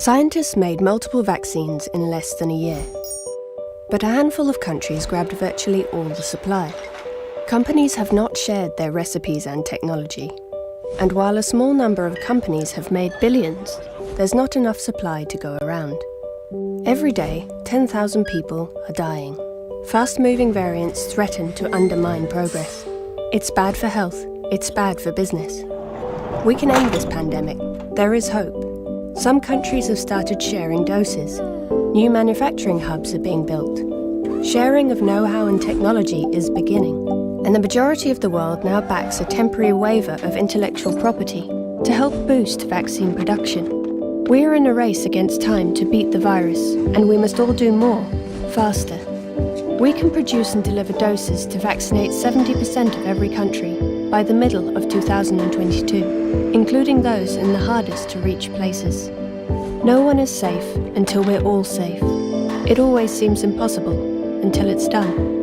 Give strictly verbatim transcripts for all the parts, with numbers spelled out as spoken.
Scientists made multiple vaccines in less than a year, but a handful of countries grabbed virtually all the supply. Companies have not shared their recipes and technology, and while a small number of companies have made billions, there's not enough supply to go around. Every day, ten thousand people are dying. Fast-moving variants threaten to undermine progress. It's bad for health, it's bad for business. We can end this pandemic. There is hope. Some countries have started sharing doses. New manufacturing hubs are being built. Sharing of know-how and technology is beginning. And the majority of the world now backs a temporary waiver of intellectual property to help boost vaccine production. We're in a race against time to beat the virus, and we must all do more, faster. We can produce and deliver doses to vaccinate seventy percent of every country by the middle of two thousand twenty-two, including those in the hardest to reach places. No one is safe until we're all safe. It always seems impossible until it's done.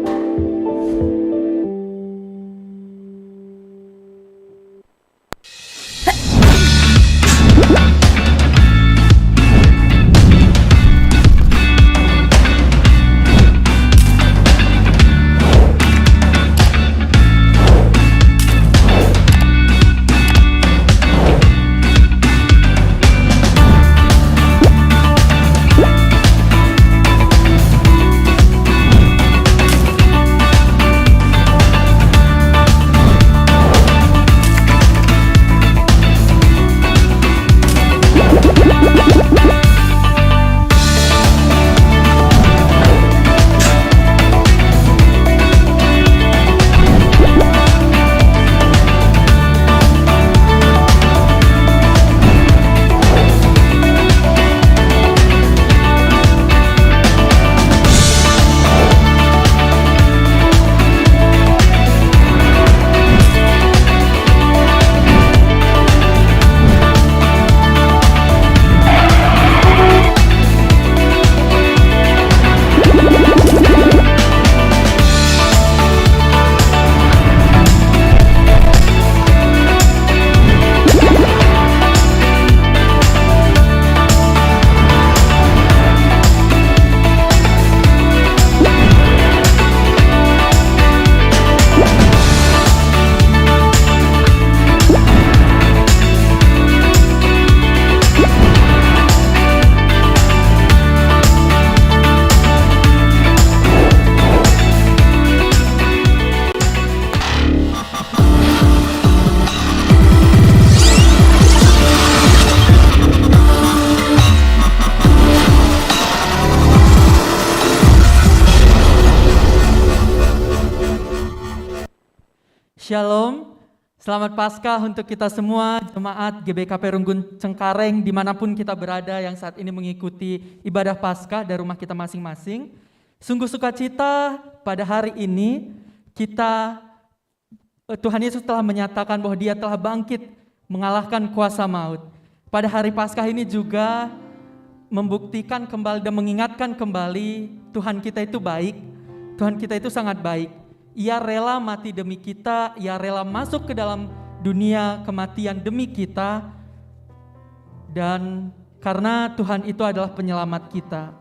Shalom, selamat Paskah untuk kita semua, jemaat G B K P Runggun Cengkareng, dimanapun kita berada yang saat ini mengikuti ibadah Paskah dari rumah kita masing-masing. Sungguh sukacita pada hari ini kita, eh, Tuhan Yesus telah menyatakan bahwa Dia telah bangkit mengalahkan kuasa maut. Pada hari Paskah ini juga membuktikan kembali dan mengingatkan kembali Tuhan kita itu baik. Tuhan kita itu sangat baik. Ia rela mati demi kita, Ia rela masuk ke dalam dunia kematian demi kita. Dan karena Tuhan itu adalah penyelamat kita.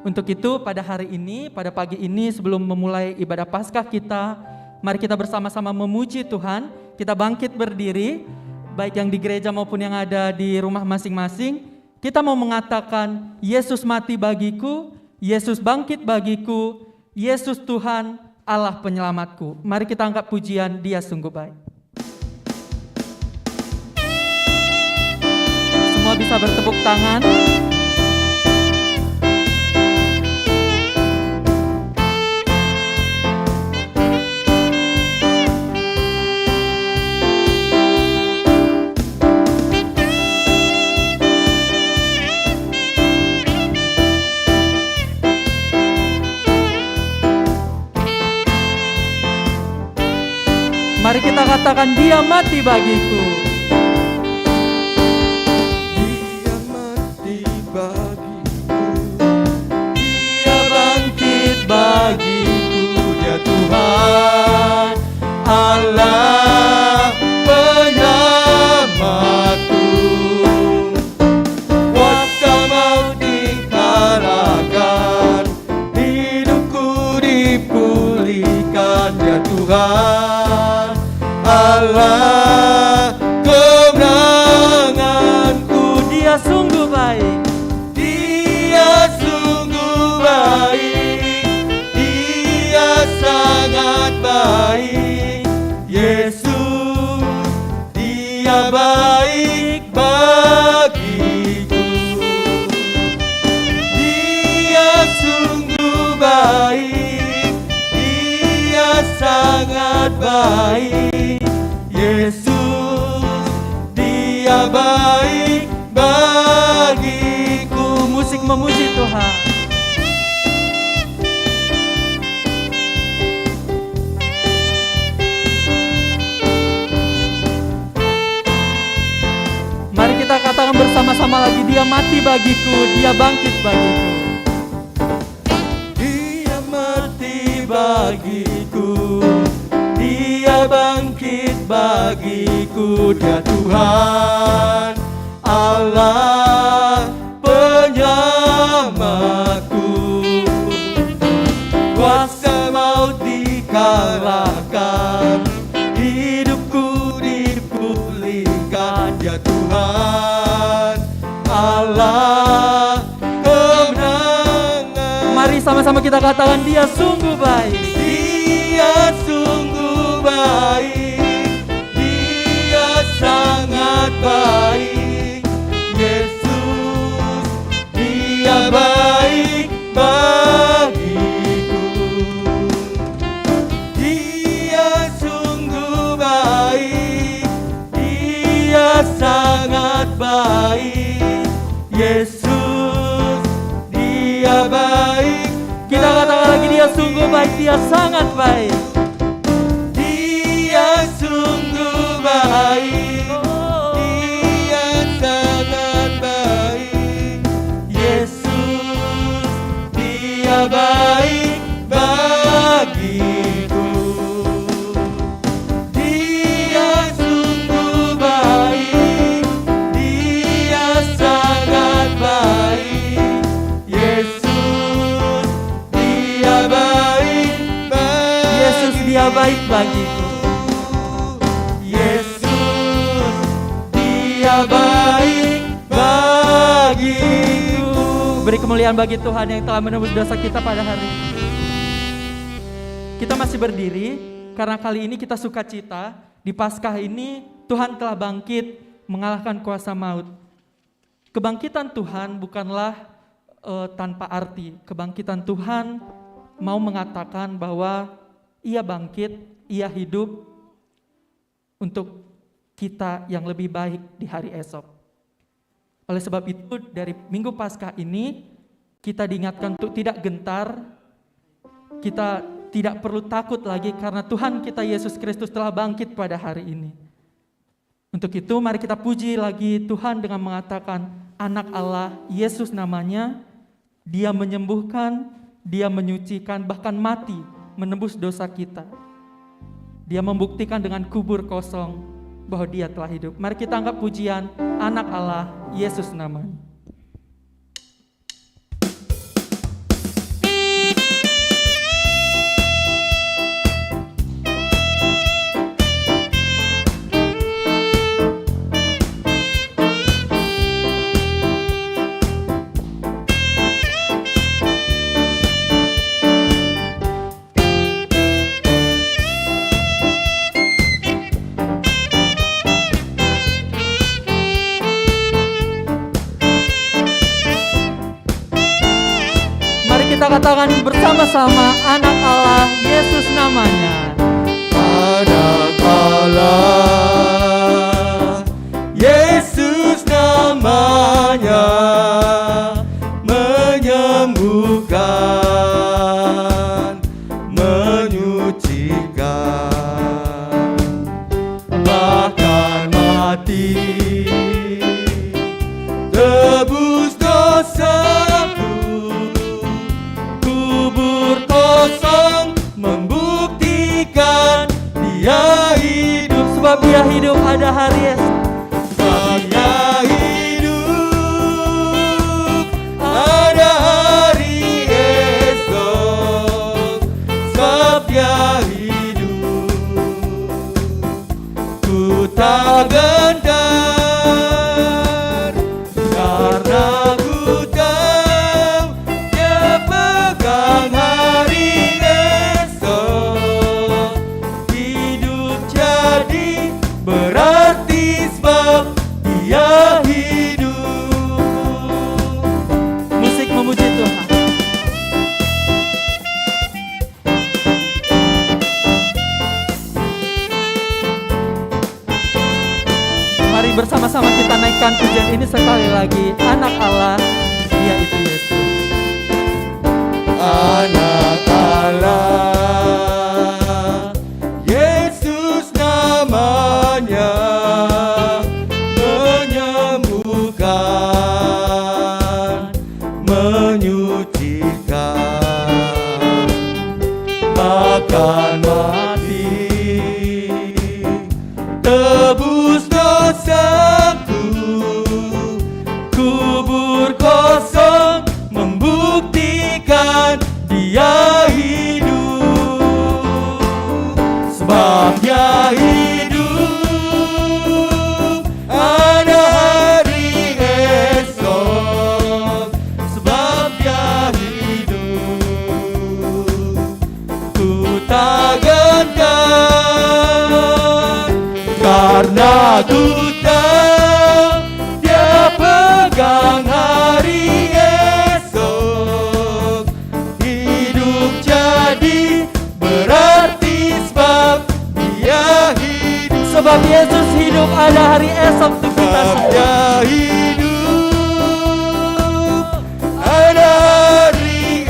Untuk itu, pada hari ini, pada pagi ini, sebelum memulai ibadah Paskah kita, mari kita bersama-sama memuji Tuhan. Kita bangkit berdiri, baik yang di gereja maupun yang ada di rumah masing-masing. Kita mau mengatakan, "Yesus mati bagiku, Yesus bangkit bagiku, Yesus Tuhan, Allah penyelamatku." Mari kita angkat pujian, Dia sungguh baik. Semua bisa bertepuk tangan. Mari kita katakan, "Dia mati bagiku." Dia mati bagiku, Dia bangkit bagiku, Dia Tuhan, Allah penyelamatku. Kuatkan Tuhan Allah kemenanganku. Dia sungguh baik. Dia sungguh baik. Dia sangat baik. Yesus, Dia baik bagiku. Dia sungguh baik, Dia sangat baik. Yesus, Dia baik bagiku. Musik memuji Tuhan. Mari kita katakan bersama-sama lagi, "Dia mati bagiku, Dia bangkit bagiku." Dia mati bagiku, Dia bangkit bagiku, Dia Tuhan Allah penyelamatku. Kuasa maut dikalahkan, hidupku dipulihkan, Dia Tuhan Allah kemenangan. Mari sama-sama kita katakan, "Dia sungguh baik." Dia sungguh baik. Dia sangat baik. Yesus, Dia baik bagiku. Dia sungguh baik. Dia sangat baik. Yesus, Dia baik. Kita katakan lagi, "Dia sungguh baik, Dia sangat baik." Dia sungguh baik, Dia sangat baik. Yesus, Dia baik bagiku. Dia sungguh baik, Dia sangat baik. Yesus, Dia baik, baik. Yesus, Dia baik bagiku. Yesus, Dia baik bagiku. Beri kemuliaan bagi Tuhan yang telah menebus dosa kita pada hari ini. Kita masih berdiri, karena kali ini kita sukacita. Di Paskah ini, Tuhan telah bangkit, mengalahkan kuasa maut. Kebangkitan Tuhan bukanlah, eh, tanpa arti. Kebangkitan Tuhan mau mengatakan bahwa Ia bangkit, Ia hidup untuk kita yang lebih baik di hari esok. Oleh sebab itu, dari Minggu Paskah ini, kita diingatkan untuk tidak gentar, kita tidak perlu takut lagi karena Tuhan kita Yesus Kristus telah bangkit pada hari ini. Untuk itu, mari kita puji lagi Tuhan dengan mengatakan, "Anak Allah, Yesus namanya, Dia menyembuhkan, Dia menyucikan, bahkan mati menebus dosa kita. Dia membuktikan dengan kubur kosong bahwa Dia telah hidup." Mari kita angkat pujian, "Anak Allah, Yesus namanya." Mari kita katakan bersama-sama, "Anak Allah, Yesus namanya." Anak Allah, Yesus namanya, menyembuhkan, menyucikan, bahkan mati tebus dosaku. Kubur kosong membuktikan Dia hidup. Sebab Dia hidup, ada hari esok. Sebab Dia hidup, ada hari esok. Sebab Dia hidup, Kan pujian ini sekali lagi, Anak Allah, yaitu Yesus. Anak Allah, Yesus namanya, menyembuhkan, menyucikan, bahkan mati tebus dosaku. Kubur kosong membuktikan Dia hidup. Sebab Dia hidup, ada hari esok. Sebab Dia hidup, kutagankan, karena ku tahu Dia pegang hari esok. Hidup jadi berarti sebab Dia hidup. Sebab Yesus hidup, ada hari esok untuk kita semua. Dia hidup, ada hari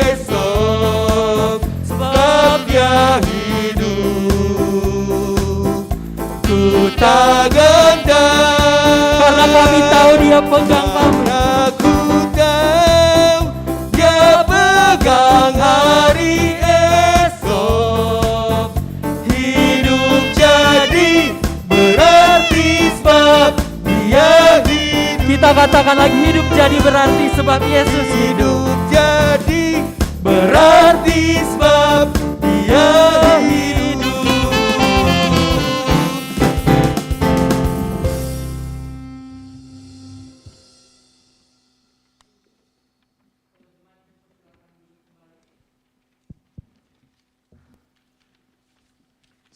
esok. Sebab Dia hidup, kutagankan. Karena kami tahu Dia pegang kami. Karena ku tahu Dia pegang hari esok. Hidup jadi berarti sebab Dia hidup. Kita katakan lagi, hidup jadi berarti sebab Yesus hidup. Hidup jadi berarti sebab Dia hidup.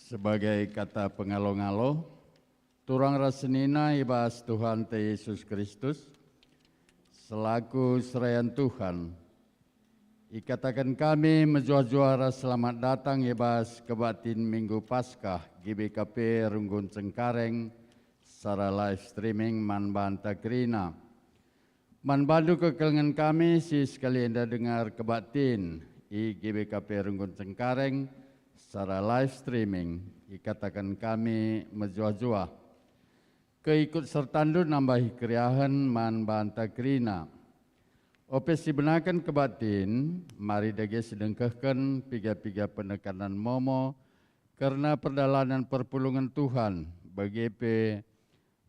Sebagai kata pengalo-ngalo, turang ras senina i bas Tuhanta Yesus Kristus, selaku serayan Tuhan, ikataken kami mejuah-juah ras selamat datang i bas kebaktin Minggu Paskah G B K P Runggun Cengkareng secara live streaming man banta kerina. Man bandu kekelengen kami si sekali enda denga kebaktin i G B K P Runggun Cengkareng secara live streaming, ikataken kami mejuah-juah. Keikut sertandu nambahi keriahen man banta kerina. Ope sibenaken kebaktin, mari dage sidengkehken piga-piga penekanan momo kerna perdalanen perpulungen Tuhan, bage pe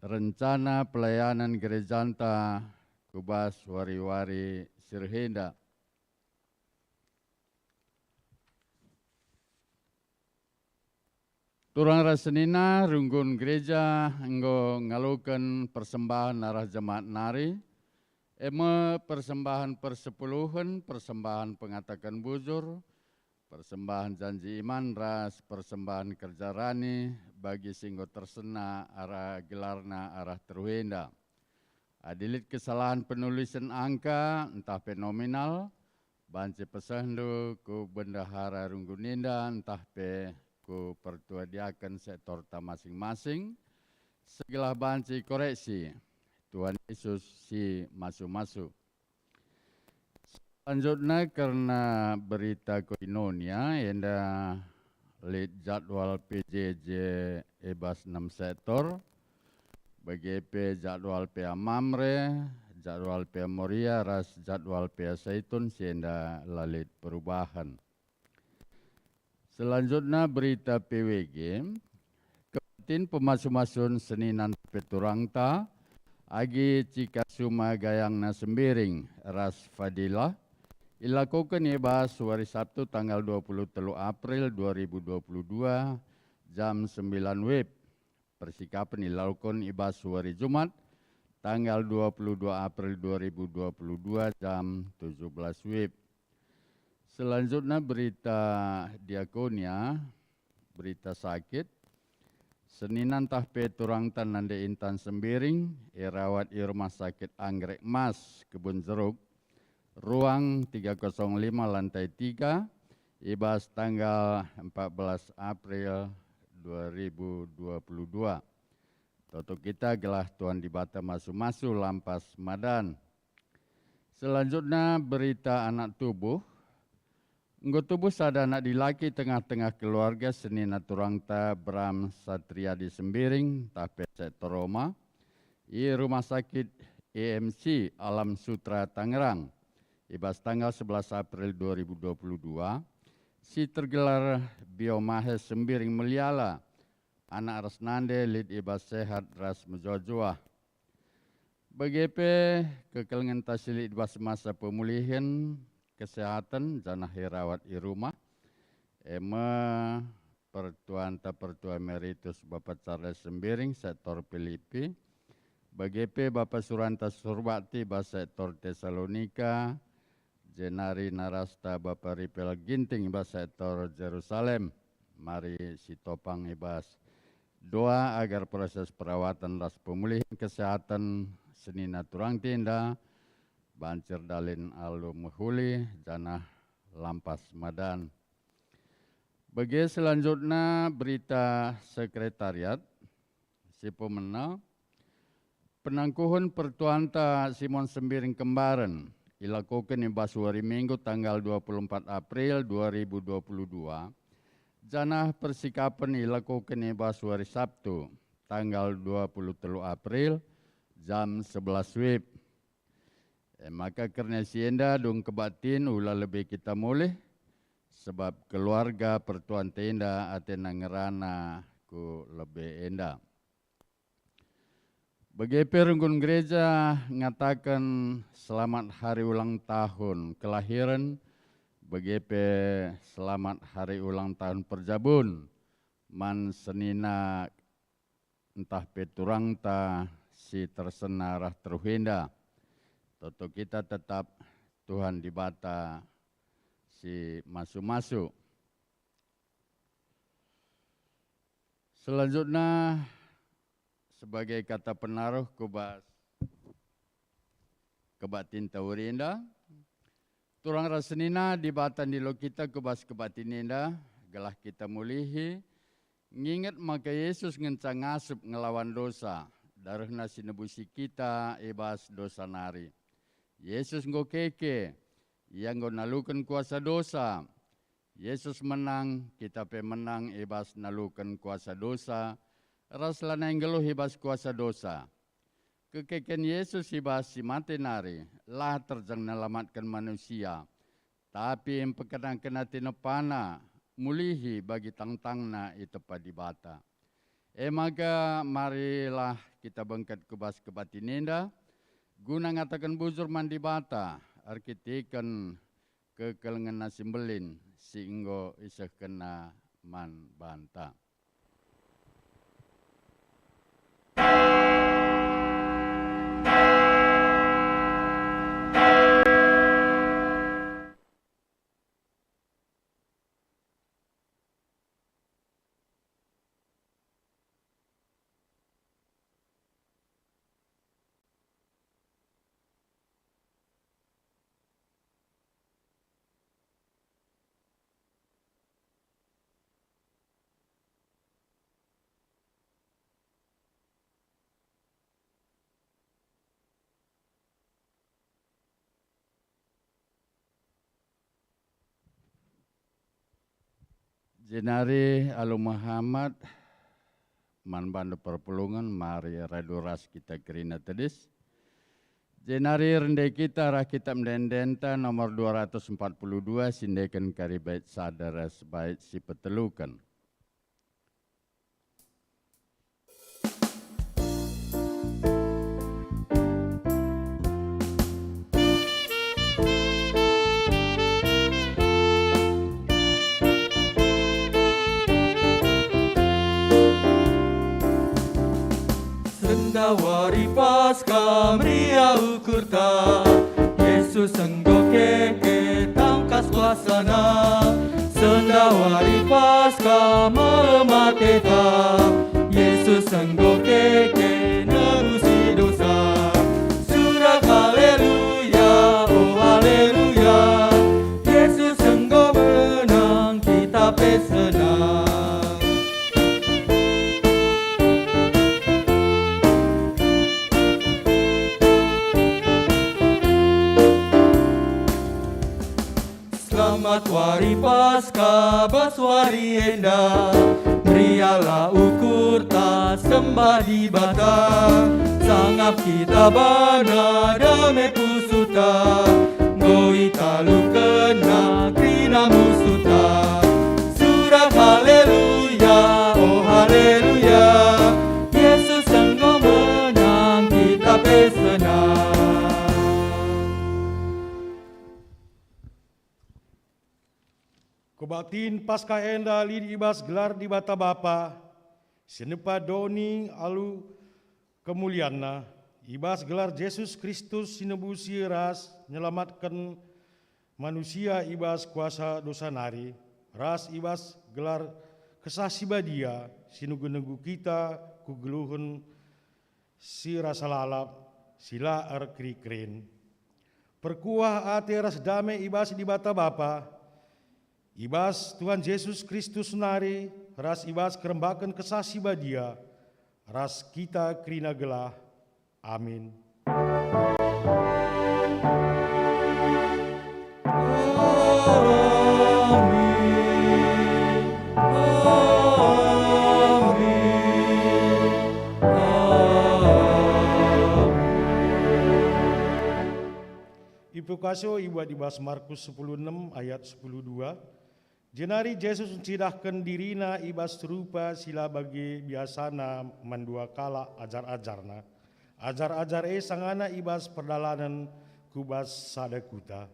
rencana pelayanan gerejanta ku bas wari-wari si reh enda. Turang ras senina, runggun gereja enggo ngaloken persembahen arah jemaat nari, e me persembahen persepuluhen, persembahen pengataken bujur, persembahen janji iman ras persembahen kerja rani bagi si enggo tersena arah gelarna arah teruh enda. Adi lit kesalahen penulisen angka ntah pe nominal, banci pesehndu ku bendahara runggun enda ntah pe ku pertua diaken sektorta masing-masing, segelah banci koreksi. Tuhan Yesus si masu-masu. Selanjutna kerna berita koinonia, enda lit jadwal P J J i bas enem sektor, bage pe jadwal P A Mamre, jadwal P A Moria, ras jadwal P A Saitun si enda la lit perubahen. Selanjutna berita P W G, kebaktin pemasu-masun senina ntah pe turangta, agi Cikasuma gayangna Sembiring ras Fadilah, ilakoken i bas wari Sabtu tanggal dua puluh telu April dua ribu dua puluh dua, jam sembilan wib. Persikapen ilakoken i bas wari Jumat, tanggal dua puluh dua April dua ribu dua puluh dua, jam tujuh belas wib. Selanjutna berita diakonia, berita sakit. Senina ntah pe turangta nande intan Sembiring, irawat i Rumah Sakit Anggrek Mas, Kebun Jeruk, ruang tiga kosong lima, lantai tiga, i bas tanggal empat belas April dua ribu dua puluh dua. Toto kita gelah Tuhan Dibata masu-masu lampas madan. Selanjutna berita anak tubuh. Enggo tubuh sada anak dilaki tengah-tengah keluarga senina turangta Bram Satriadi Sembiring, tah pe sektor Roma, i Rumah Sakit E M C Alam Sutra Tangerang, i bas tanggal sebelas April dua ribu dua puluh dua, si tergelar Biomahe Sembiring Meliala, anak ras nande lit i bas sehat ras mejuah-juah. Bage pe kekelengenta si lit i bas masa pemulihen, kesehaten, janah irawat i rumah, e me pertuanta Pertua Emeritus Bapa Charles Sembiring, sektor Pilipi, bage pe Bapa Suranta Surbakti bas sektor Tesalonika, jenari narasta Bapa Ripel Ginting bas sektor Jerusalem. Mari sitopang i bas doa agar proses perawatan ras pemulihen kesehatan senina turangta enda banci erdalin alu mehuli janah lampas madan. Bage selanjutna berita sekretariat si pemena. Penangkuhen pertuanta Simon Sembiring Kembaren ilakoken i bas wari Minggu tanggal dua puluh empat April dua ribu dua puluh dua, janah persikapen ilakoken i bas wari Sabtu tanggal dua puluh telu April jam sebelas wib. E maka kerna si enda dung kebaktin ula lebe kita mulih, sebab keluarga pertuanta enda atena ngerana ku lebe enda. Bage pe runggun gereja ngataken selamat hari ulang tahun kelahiren, bage pe selamat hari ulang tahun perjabun man senina ntah pe turangta si tersena rah teruh enda. Toto kita tetap Tuhan Dibata si masu-masu. Selanjutna, sebagai kata penaruh ku bas kebaktinta wari enda, turang ras senina Dibata ndilo kita ku bas kebaktin enda, gelah kita mulihi, nginget maka Yesus ngenca ngasup ngelawan dosa, darehNa si nebusi kita i bas dosa nari. Yesus enggo keke, Ia enggo naluken kuasa dosa. Yesus menang, kita pe menang i bas naluken kuasa dosa, ras lanai nggeluh i bas kuasa dosa. Kekeken Yesus i bas si mate nari la terjeng nelamatken manusia, tapi mpekenaken ate nepaNa, mulihi bagi tangtangna itepa Dibata. E maka marilah kita bengket ku bas kebaktin enda, guna ngataken bujur man Dibata erkiteken kekelengenNa si mbelin si enggo isehkenNa man banta. Jenari alu mehamat man bandu perpulungen, mari radu ras kita kerina tedis. Jenari rende kita arah kitab ende-endenta nomor dua ratus empat puluh dua, si endeken kari bait sada ras bait si peteluken. Sendawari Paskah meriah ukurta, Yesus enggo keke tangkas kuasaNa. Sendawari Paskah malem ateta, Yesus enggo keke nebusi dosa. Surak haleluya, oh haleluya, Yesus enggo menang, kita pe senang. Bas wari Paskah, bas wari enda, meriahlah ukurta sembah Dibata. Sangap kita bana dame pusuhta, enggo italukenNa kerina musuhta. Surak haleluya, oh haleluya, Yesus enggo menang, kita pe senang. Kebaktin Paskah enda lit i bas gelar Dibata Bapa, si nepa doni alu kemulianNa, i bas gelar Jesus Kristus si nebusi ras nyelamatken manusia i bas kuasa dosa nari, ras i bas gelar Kesah Si Badia si nunggu-nunggu kita ku geluhen si rasa lalap, si la erkeri-kerin. Perkuah ate ras dame i bas Dibata Bapa, i bas Tuhan Jesus Kristus nari, ras i bas kerembaken Kesah Si Badia, ras kita kerina gelah. Amin. Amin. Amin. Amin. Ipekasih ibuat i bas Markus sepuluh enem ayat sepuluh dua, jenari Jesus ncidahken diriNa i bas rupa si la bage biasana man dua kalak ajar-ajarNa. Ajar-ajar e sangana i bas perdalanen ku bas sada kuta.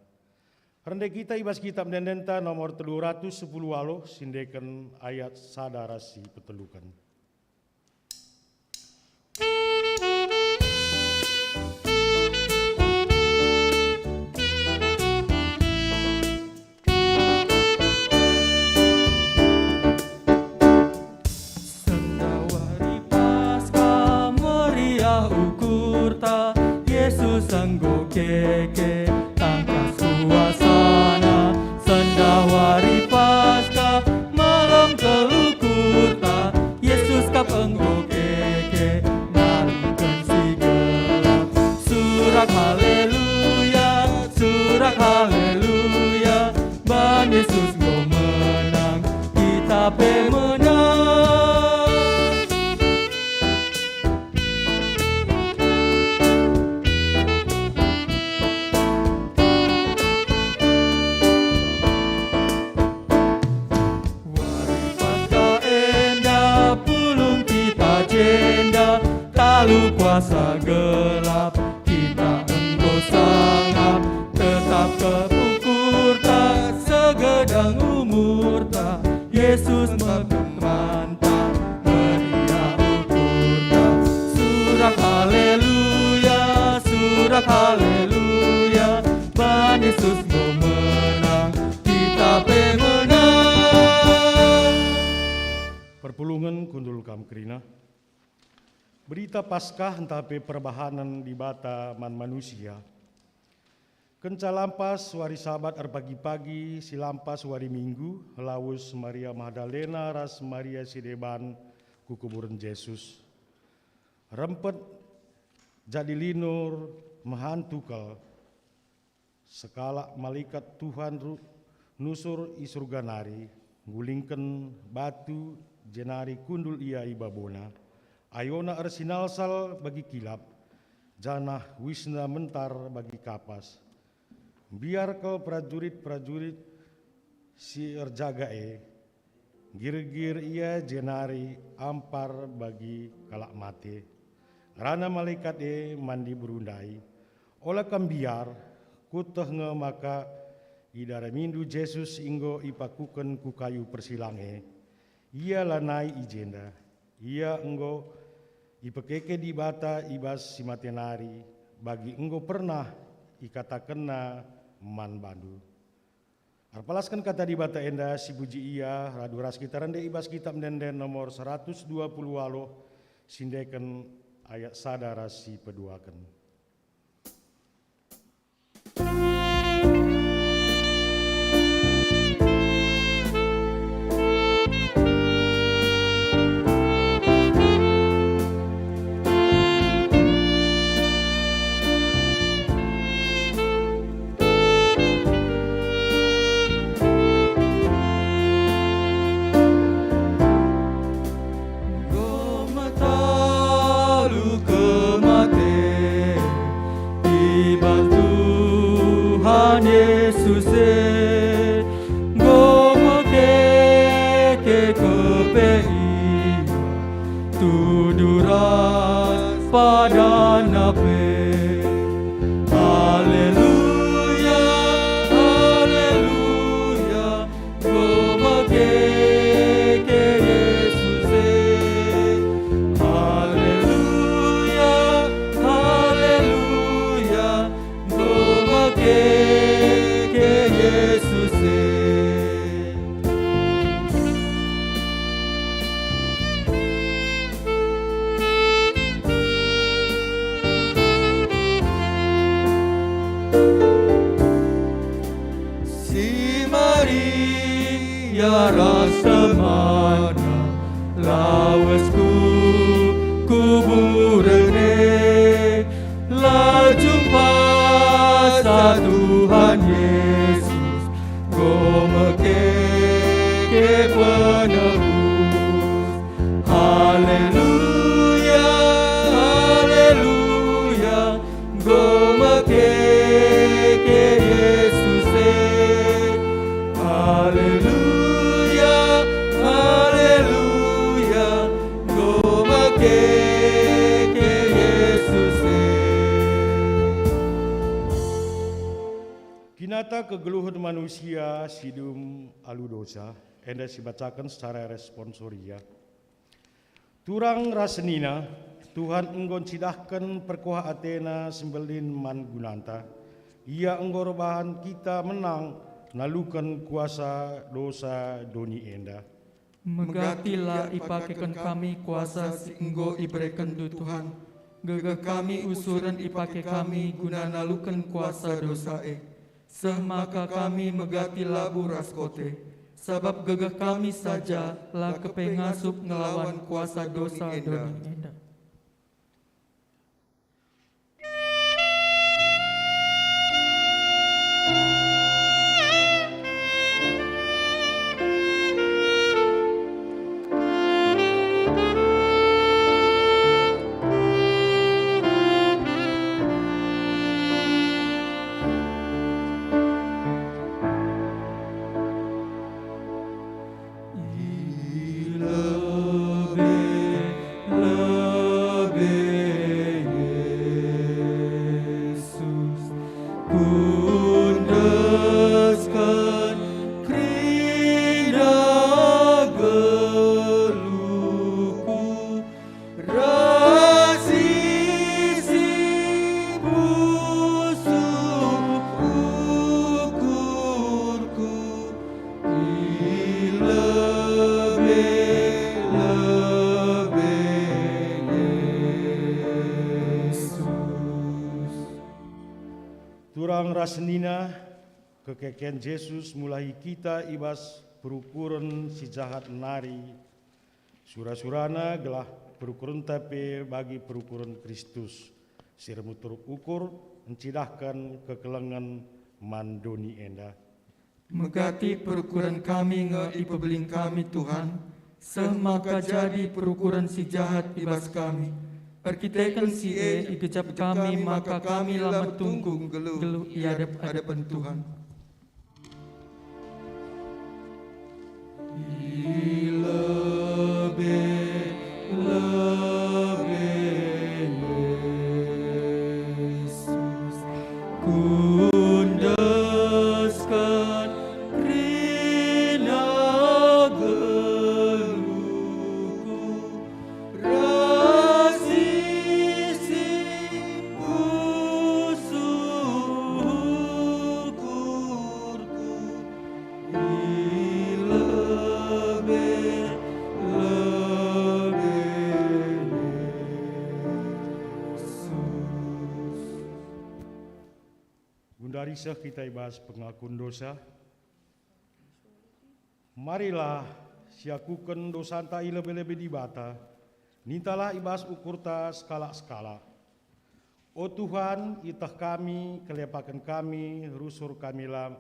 Rende kita i bas Kitap Ende-endenta nomor telu ratus sepuluh waluh, siendeken ayat sada ras si peteluken. Sendah wari Paskah meriah ukurta, Yesus enggo keke tangkas kuasaNa. Sendah wari Paskah malem telu kurta, Yesus kap enggo keke naluken si gelap. Surak haleluya, surak haleluya, ban Yesus enggo menang, kita pe menang. Wari Paskah enda pulung kita jenda, talu kuasa gelap kita enggo sangap, tetap kap ukurta, segedang umurta, Yesus mekemanta, meriah ukurta. Surak haleluya, surak haleluya, ban Yesus enggo menang, kita pe menang. Perpulungen kundul kam kerina. Berita Paskah ntah pe perbahanen Dibata man manusia. Kenca lampas wari Sabat erpagi-pagi, si lampas wari Minggu, lawes Maria Magdalena ras Maria si deban ku kuburen Jesus. Rempet jadi linur mehantu kal. Sekalak malikat Tuhan ru-, nusur i Surga nari, ngulingken batu, jenari kundul ia i babona. Ayona ersinalsal bagi kilap, janah uisna mentar bagi kapas. Mbiar kal perajurit-perajurit si erjaga e, girgir ia jenari ampar bagi kalak mate. Ngerana malekat e man diberu ndai, "Ola kam mbiar, kueteh nge maka idaramindu Jesus enggo ipakuken ku kayu persilang e. Ia lanai i jenda. Ia enggo ipekeke Dibata i bas si mate nari, bagi enggo pernah ikatakenNa man bandu." Erpalasken Kata Dibata enda, sipuji Ia, radu ras kita rende i bas Kitap Ende-enden nomor seratus dua puluh waluh, siendeken ayat sada ras si peduaken. Jesus e, enggo mekeke pe ia, tudu ras padana pe. Haleluya, haleluya, enggo mekeke Jesus e. Haleluya, haleluya, enggo mekeke Jesus e. Si Maria ras temanna lawes ku kuburen e, la jumpa sa Tuhan Jesus, enggo mekeke penebus. Haleluya, haleluya, enggo mekeke Jesus e. Haleluya, haleluya, enggo mekeke Jesus e. Kinata kegeluhen manusia si dum alu dosa, enda sibacaken secara responsoria. Turang ras senina, Tuhan enggo ncidahken perkuah ateNa si mbelin man gunanta. Ia enggo erbahan kita menang naluken kuasa dosa doni enda. Megati la ipakeken kami kuasa si enggo iberekenNdu, Tuhan. Gegeh kami usuren ipake kami guna naluken kuasa dosa e. Seh maka kami megati labu ras kote, sabap gegeh kami saja la kepe ngasup ngelawan kuasa dosa doni enda. I lebe-lebe Jesus, kuendesken kerina geluhku, ras isi pusuh ukurku, i lebe-lebe Jesus. Turang ras senina, kekeken Jesus mulahi kita i bas perukuren si jahat nari. Sura-surana gelah perukurenta pe bagi perukuren Kristus, si ermutur ukur ncidahken kekelengen man doni enda. Megati perukuren kami nge ipebeling kami, Tuhan, seh maka jadi perukuren si jahat i bas kami. Erkiteken si e igejap kami maka kami la metunggung geluh i adep-adepen Tuhan. I lebe-lebe Jesus, kuendesken kerina geluhku, ras isi pusuh ukurku, i lebe-lebe Jesus. Gundari seh kita i bas pengakun dosa. Marilah siakuken dosanta i lebe-lebe Dibata, nintalah i bas ukurta sekalak-sekalak. O Tuhan, ieteh kami, kelepaken kami, rusur kami la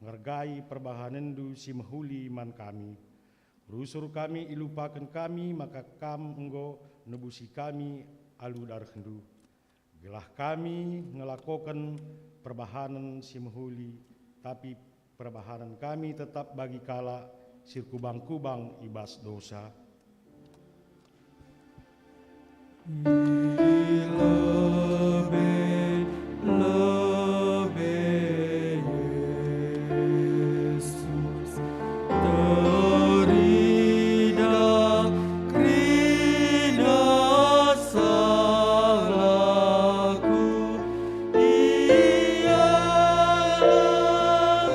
ngergai perbahanenNdu si mehuli man kami. Rusur kami ilupaken kami maka Kam enggo nebusi kami alu darehNdu. Gelah kami ngelakoken perbahanen si mehuli tapi perbahanen kami tetap bagi kalak si erkubang-kubang i bas dosa. Kerina salahku, Ia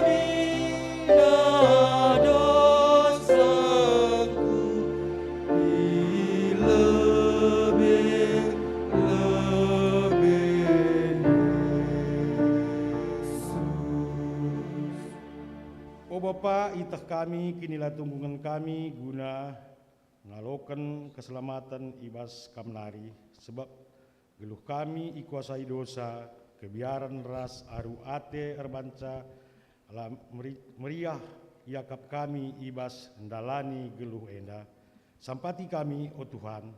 mina dosaku, i lebe-lebe Yesus. O Bapa, iteh kami kinilatungkungen kami guna ngaloken keselamaten i bas Kam nari, sebab geluh kami ikuasai dosa, kebiaren ras aru ate erbanca la meri-, meriah iakap kami i bas ndalani geluh enda. Sampati kami, o Tuhan,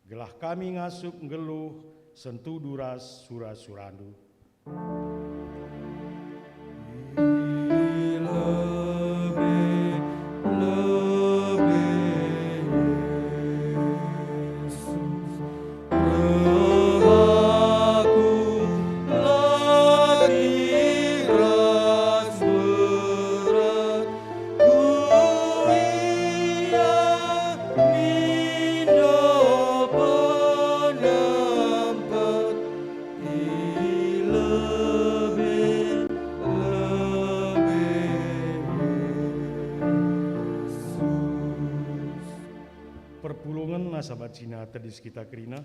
gelah kami ngasup nggeluh sentudu ras sura-suraNdu. Kuria mindo penempet i lebe-lebe Yesus. Perpulungen asa banci tedis kita kerina.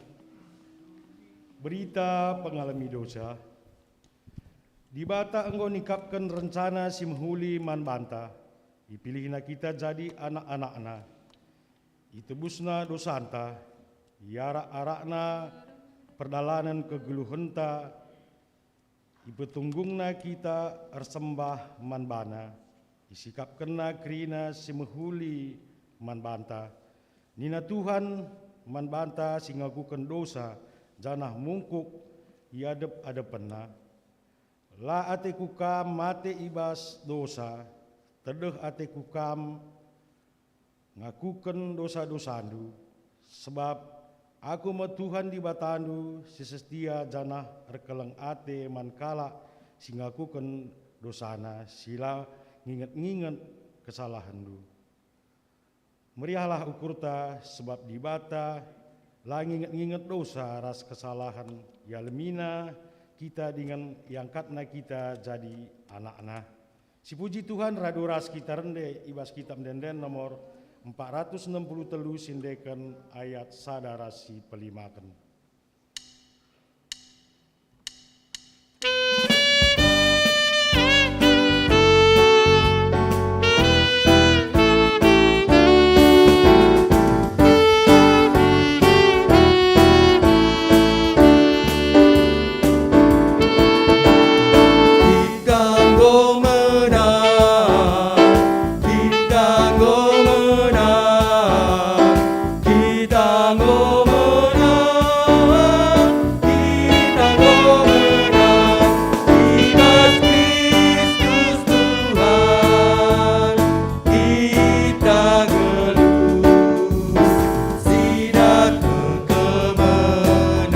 Berita pengalemi dosa. Dibata enggo nikapken rencana si mehuli man banta. IpilihNa kita jadi anak-anakNa. ItebusNa dosanta. IArak-arakNa perdalanen kegeluhenta. IpetunggungNa kita ersembah man baNa. IsikapkenNa kerina si mehuli man banta. Nina Tuhan man banta si ngakuken dosa janah mungkuk i adep-adepenNa, "La ateKu kam mate i bas dosa, tedeh ateKu kam ngakuken dosa-dosandu, sebab Aku me Tuhan Dibatandu si setia janah erkeleng ate man kalak si ngakuken dosana, si la nginget-nginget kesalahenndu." Meriahlah ukurta, sebab Dibata la nginget-nginget dosa ras kesalahen. Ialemina kita dingen iangkatNa kita jadi anakNa. Sipuji Tuhan, radu ras kita rende i bas Kitab Ende-enden nomor empat ratus enam puluh telu, si endeken ayat sada ras si pelimaken. Kita enggo menang, kita enggo menang, kita enggo menang, kita enggo menang, i bas Kristus Tuhan. Kita nggeluh, si dat kemenangen.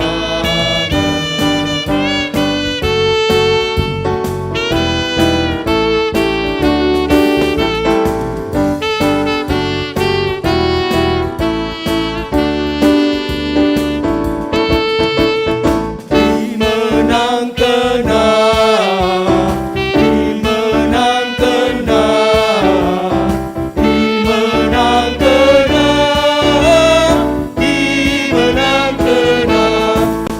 ImenangkenNa, imenangkenNa, imenangkenNa, imenangkenNa,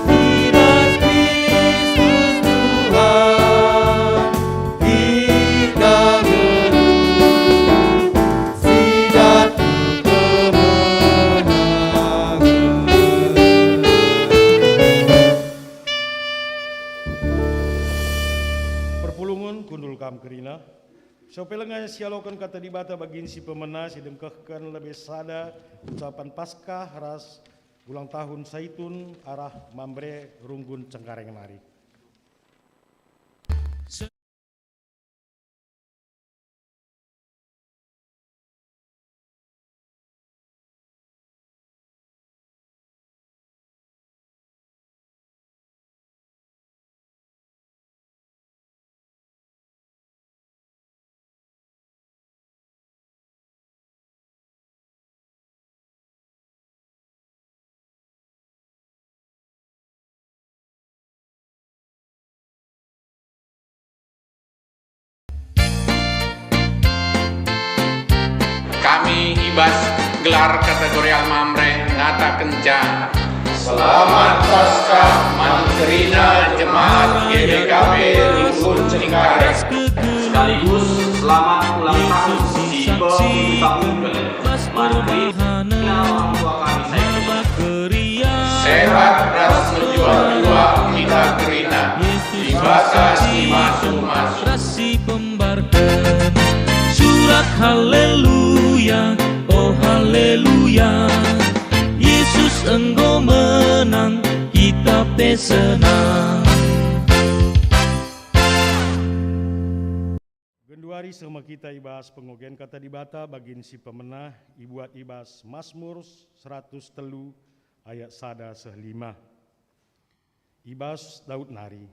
i bas Kristus Tuhan. Kita nggeluh, si dat kemenangen. Perpulungen kundul kam kerina. Sope lenga sialoken Kata Dibata bagin si pemena si dengkehken lebe sada ucapan Paskah ras ulang tahun Saitun arah Mamre Runggun Cengkareng nari. Bas gelar kategorial Mamre ngatakenca, "Selamat Paskah man kerina jemaat G B K P Rungkun Cengkareng." Sekaligus selamat ulang tahun si pepuluh tahun man kerina orang tua kami saya. Sehat ras mejuah-juah kita kerina, Dibata si masu-masu. Surat haleluya, oh haleluya, Yesus enggo menang, kita pe senang. Genduari seh me kita i bas pengogen Kata Dibata bagin si pemenah ibuat i bas Masmur seratus telu ayat sada seh lima. I bas Daud nari,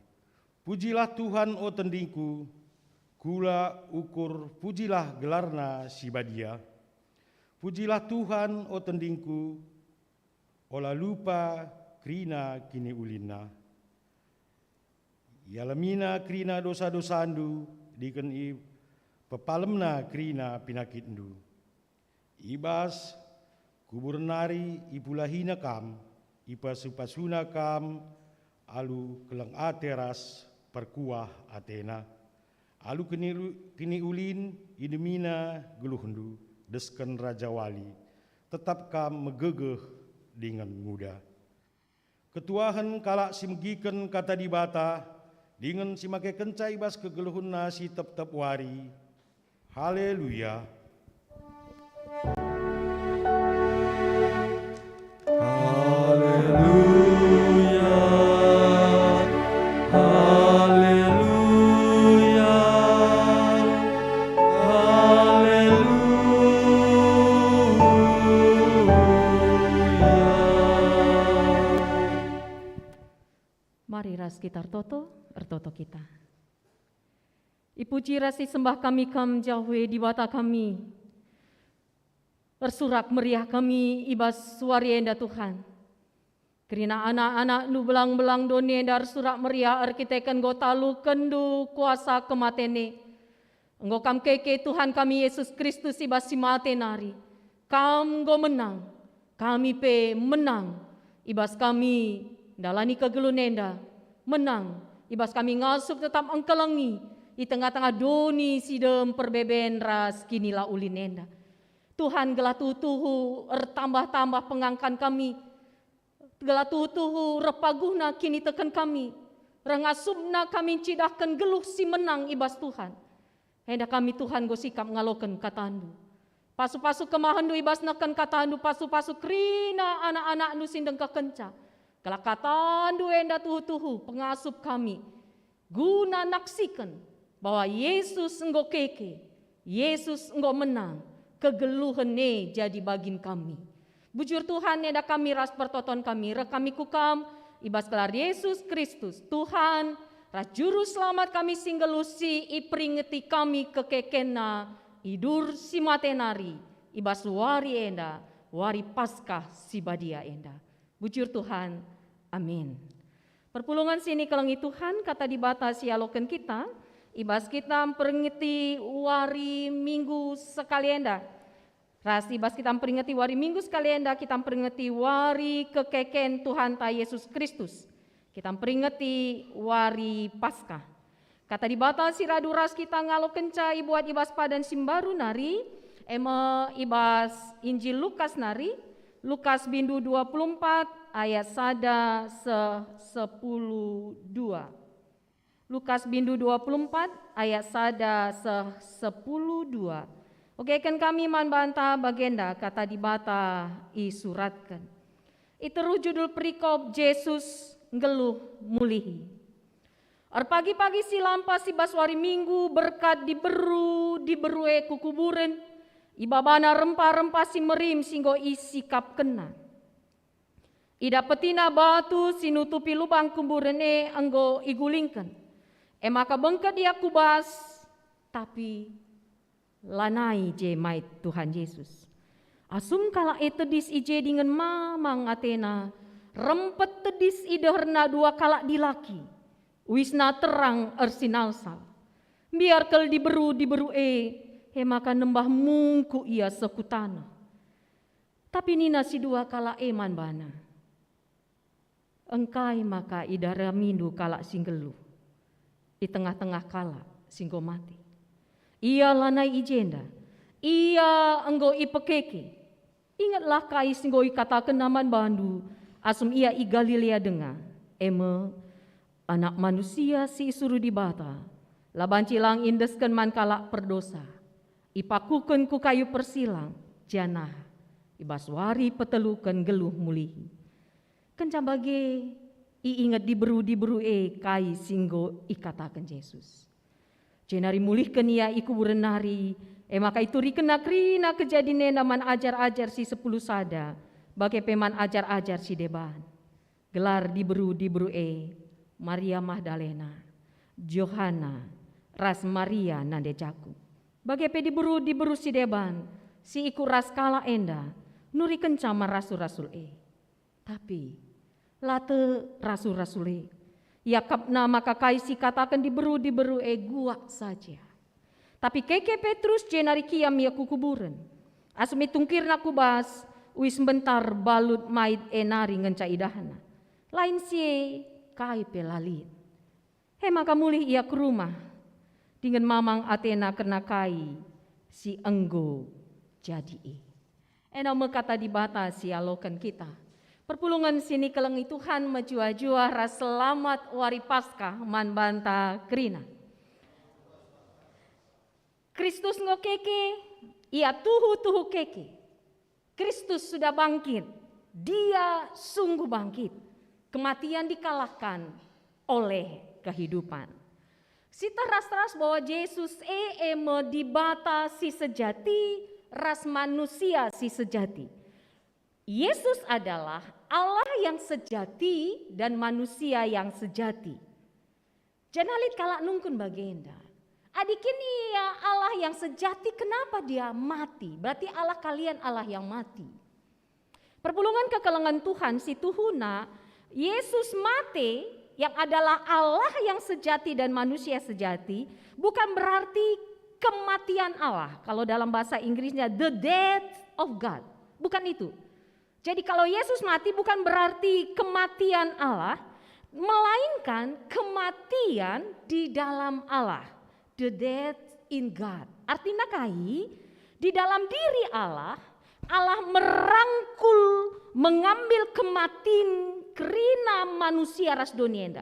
"Pujilah Tuhan, o tendingku, kula ukur pujilah gelarNa si badia. Pujilah Tuhan, o tendingku, ola lupa kerina kiniulinNa. Ialemina kerina dosa-dosandu, dingen ipepalemNa kerina pinakitndu. I bas kuburen nari ipulahina kam, ipasu-pasuna kam alu keleng ate ras perkuah atena. Alu kinilu-, kiniulin idemina geluhndu, desken Raja Wali. Tetap kam megegeh dingen nguda." Ketuahen kalak si megiken Kata Dibata, dingen si makekenca i bas kegeluhenna si tep-tep wari. Haleluya! Haleluya! Haleluya! Haleluya! Mari ras kita ertoto, ertoto kita. Ipuji ras isembah kami Kam, Jahwe Dibata kami. Ersurak meriah kami i bas wari enda, Tuhan. Kerina anak-anakNdu belang-belang doni enda ersurak meriah erkiteken enggo talukenNdu kuasa kematen e. Enggo Kam keke Tuhan kami Yesus Kristus i bas si mate nari. Kam enggo menang, kami pe menang. I bas kami ndalani kegeluhen enda, menang. I bas kami ngasup tetap engkelengi i tengah-tengah doni si dem perbeben ras kinilaulin enda. Tuhan, gelah tuhu-tuhu ertambah-tambah pengangkan kami, gelah tuhu-tuhu reh paguhna kiniteken kami, reh ngasupna kami ncidahken geluh si menang i bas Tuhan. Enda kami, Tuhan, enggo sikap ngaloken kataNdu. Pasu-pasu kemahenNdu i bas nehken kataNdu, pasu-pasu kerina anak-anakNdu si ndengkehkenca. Gelah kataNdu enda tuhu-tuhu pengasup kami, guna naksiken bahwa Yesus enggo keke, Yesus enggo menang, kegeluhen e jadi bagin kami. Bujur Tuhan, enda kami ras pertoton kami, reh kami ku Kam, i bas gelar Yesus Kristus, Tuhan, ras Juru Selamat kami si nggeluh si iperingeti kami kekekenNa i dur si mate nari, i bas wari enda, wari Paskah si badia enda. Bujur Tuhan. Amin. Perpulungen si nikelengi Tuhan, Kata Dibata si ialoken kita, i bas kita mperingeti wari Minggu sekali enda. Ras i bas kita mperingeti wari Minggu sekali enda, kita mperingeti wari kekeken Tuhanta Yesus Kristus. Kita mperingeti wari Paskah. Kata Dibata si radu ras kita ngalokenca ibuat i bas padan si mbaru nari, e me i bas Injil Lukas nari, Lukas bindu dua puluh empat ayat sada seh sepuluh dua. Lukas bindu dua puluh empat ayat sada seh sepuluh dua. Ogeken kami man banta bagenda Kata Dibata isuratken. I teruh judul perikop Jesus nggeluh mulihi. Erpagi-pagi si lampas i bas wari Minggu berkat diberu, diberu e ku kuburen, ibabana rempah-rempah si merim si enggo isikapkenna. Idapetina batu si nutupi lubang kuburen e enggo igulingken. E maka bengket ia ku bas, tapi lanai je mait Tuhan Jesus. Asum kalak e tedis i je dingen mamang atena, rempet tedis i deherna dua kalak dilaki. Uisna terang ersinalsal. Mbiar kal diberu-diberu e, e maka nembah mungkuk ia seh ku taneh. Tapi nina si dua kalak e man bana, "Engkai maka idaramindu kalak si nggeluh i tengah-tengah kalak si enggo mate? Ia lanai i jenda, ia enggo ipekeke. Ingetlah kai si enggo ikatakenna man bandu asum ia i Galilea denga, e me, Anak Manusia si isuruh Dibata, la banci lang iendesken man kalak perdosa, ipakuken ku kayu persilang, janah i bas wari peteluken nggeluh mulihi." Kenca bage, iinget diberu-diberu e kai si enggo ikataken Jesus. Jenari mulihken ia i kuburen nari, e maka iturikenna kerina kejadin enda man ajar-ajar si sepuluh sada, bage pe man ajar-ajar si deban. Gelar diberu-diberu e, Maria Magdalena, Johana, ras Maria nande Jakub. Bage pe diberu-diberu si deban, si ikut ras kalak enda, nurikenca man rasul-rasul e. Tapi la tek rasul-rasul e. Iakapna maka kai si ikataken diberu-diberu e guak saja. Tapi keke Petrus jenari kiam ia ku kuburen. Asum itungkirna ku bas, uis mbentar balut mait e nari ngenca idahna. Lain si e, kai pe la lit. E maka mulih ia ku rumah, dingen mamang atena kerna kai si enggo jadi e. Enda me kata Dibata si ialoken kita. Perpulungen si nikelengi Tuhan, mejuah-juah ras selamat Wari Paskah man banta kerina. Kristus enggo keke, Ia tuhu-tuhu keke. Kristus sudah bangkit, Dia sungguh bangkit. Kematian dikalahkan oleh kehidupan. Siteh ras-ras bahwa Jesus e, e me Dibata si sejati ras manusia si sejati. Yesus adalah Allah yang sejati dan manusia yang sejati. Janah lit kalak nungkun bagenda. Adi kin Ia Allah yang sejati, kenapa Dia mati? Berarti Allah kalian Allah yang mati. Perpulungen kekelengen Tuhan, si tuhuna, Yesus mate yang adalah Allah yang sejati dan manusia sejati, bukan berarti kematian Allah. Kalau dalam bahasa Inggrisnya, the death of God. Bukan itu. Jadi, kalau Yesus mati bukan berarti kematian Allah, melainkan kematian di dalam Allah, the death in God. Artinya kai? Di dalam diri Allah, Allah merangkul, mengambil kematin kerina manusia ras doni enda.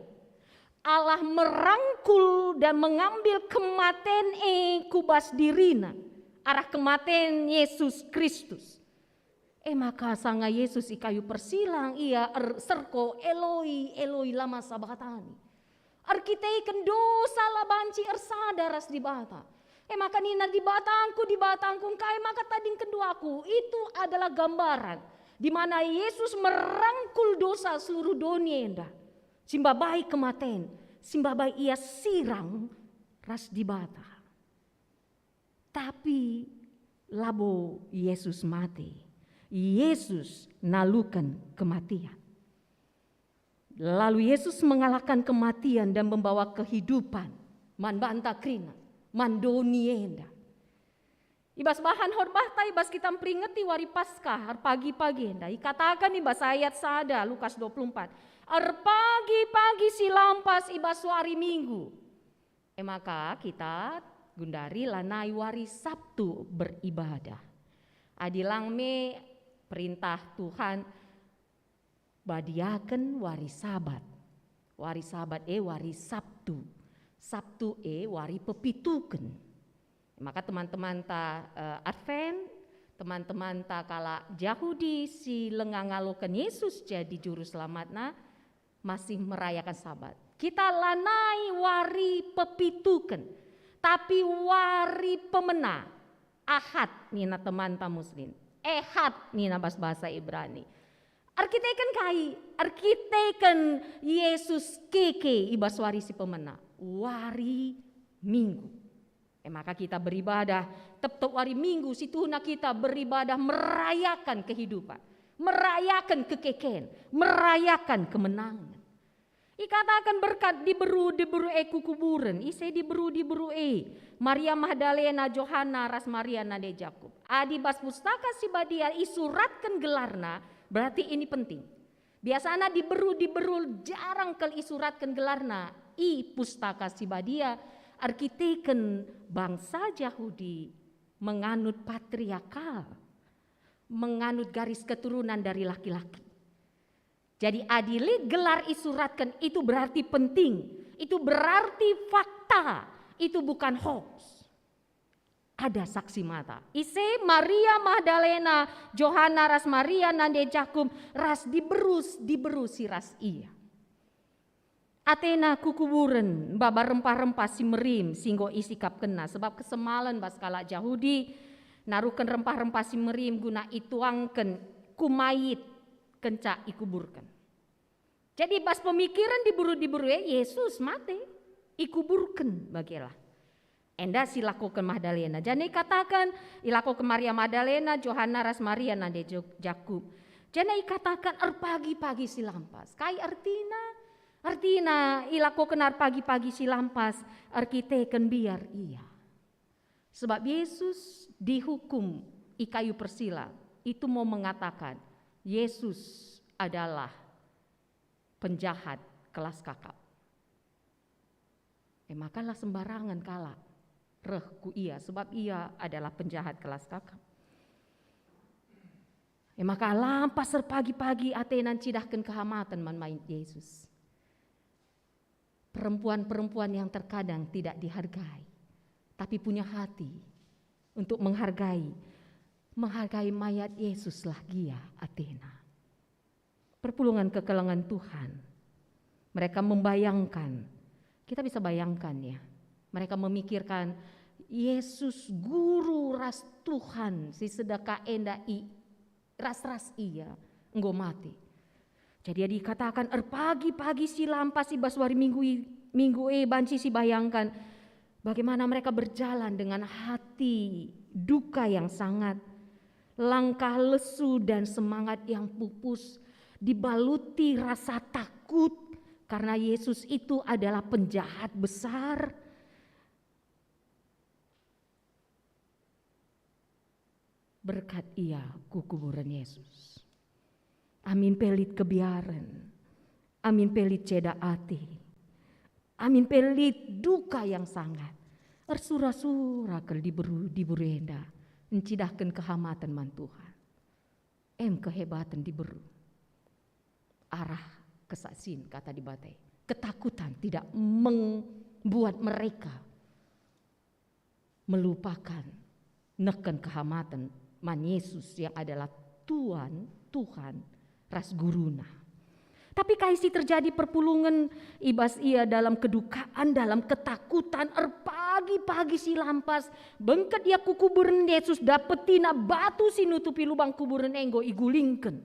Allah merangkul dan mengambil kematen e ku bas diriNa, arah kematen Yesus Kristus. E maka sanga Yesus i kayu persilang, Ia er-, serko, "Eloi, Eloi, lama sabaktani?" Erkiteken dosa la banci ersada ras Dibata. E maka nina, "DibatangKu, DibatangKu, engkai maka tadingkenNdu Aku?" Itu adalah gambaran di mana Yesus merangkul dosa seluruh doni enda. Si mbabai kematen, si mbabai Ia sirang ras Dibata. Tapi labo Yesus mate. Yesus naluken kematian. Lalu Yesus mengalahkan kematian dan membawa kehidupan man banta kerina, man doni enda. I bas bahan khotbahta, i bas kita mperingeti wari Paskah, erpagi-pagi enda, ikataken i bas ayat sada Lukas dua puluh empat, "Erpagi-pagi si lampas i bas wari Minggu." E maka kita gundari lanai wari Sabtu beribadah. Adi lang me perintah Tuhan, badiaken wari Sabat. Wari Sabat e wari Sabtu. Sabtu e wari pepituken. Maka teman-temanta, eh, Advent, teman-temanta kalak Jahudi si langa ngaloken Yesus jadi juru selamatna, masih merayakan Sabat. Kita lanai wari pepituken, tapi wari pemena, Ahad nina temanta Muslim, Ehad nina bas bahasa Ibrani. Erkiteken kai? Erkiteken Yesus keke i bas wari si pemena, wari Minggu. E maka kita beribadah tep-tep wari Minggu, situhuna kita beribadah merayakan kehidupan, merayakan kekeken, merayakan kemenangan. Ikataken berkat diberu-diberu e ku kuburen, ise diberu-diberu e? Maria Magdalena, Johanna, ras Maria nande Jakup. Adi bas Pustaka Si Badia isuratken gelarna, berarti ini penting. Biasana diberu-diberu jarang kal isuratken gelarna i Pustaka Si Badia, erkiteken bangsa Jahudi menganut patriarkal, menganut garis keturunan dari laki-laki. Jadi, adi lit gelar isuratken, itu berarti penting, itu berarti fakta, itu bukan hoax. Ada saksi mata. Ise? Maria Magdalena, Johanna ras Maria nande Jakup, ras diberu-diberu si ras ia. Atena ku kuburen, maba rempah-rempah si merim si enggo isikapkenna, sebab kesemalen bas kalak Jahudi naruhken rempah-rempah si merim guna ituangken ku mait kenca ikuburken. Jadi, bas pemikiren diberu-diberu e, Yesus mate, ikuburken bagelah. Enda si ilakoken Magdalena. Janah ikataken, ilakoken Maria Magdalena, Johanna ras Maria nande Jo-, Jakup. Janah ikataken erpagi-pagi si lampas. Kai ertina? Ertina ilakoken erpagi-pagi si lampas erkiteken mbiar ia. Sebab Yesus dihukum i kayu persila, itu mau mengatakan Yesus adalah penjahat kelas kakap. E maka la sembarangen kalak reh ku ia, sebab ia adalah penjahat kelas kakap. E maka lampas erpagi-pagi atena ncidahken kehamaten man mait Yesus. Perempuan-perempuan yang terkadang tidak dihargai, tapi punya hati untuk menghargai, menghargai mayat Yesuslah gia atena. Perpulungen kekelengen Tuhan. Mereka membayangkan, kita bisa bayangkan ya, mereka memikirkan Yesus guru ras Tuhan si sedeka enda i, ras-ras ia enggo mate. Jadi, adi ikatakan erpagi-pagi si lampas i bas wari minggu i, minggu e banci sibayangkan bagaimana mereka berjalan dengan hati duka yang sangat, langkah lesu dan semangat yang pupus, dibaluti rasa takut karena Yesus itu adalah penjahat besar. Berkat ia ku kuburen Yesus. Amin pe lit kebiaren, amin pe lit ceda ate, amin pe lit duka yang sangat, ersura-sura kal diberu-diberu enda ncidahken kehamaten man Tuhan. Em kehebaten diberu. Arah kesaksian kata Dibata. Ketakutan tidak membuat mereka melupakan neken kehamaten man Yesus yang adalah Tuan, Tuhan, ras Guruna. Tapi kai si terjadi perpulungen i bas ia dalam kedukaan, dalam ketakutan, erpagi-pagi si lampas, bengket ia ku kuburen Yesus, dapetina batu si nutupi lubang kuburen enggo igulingken.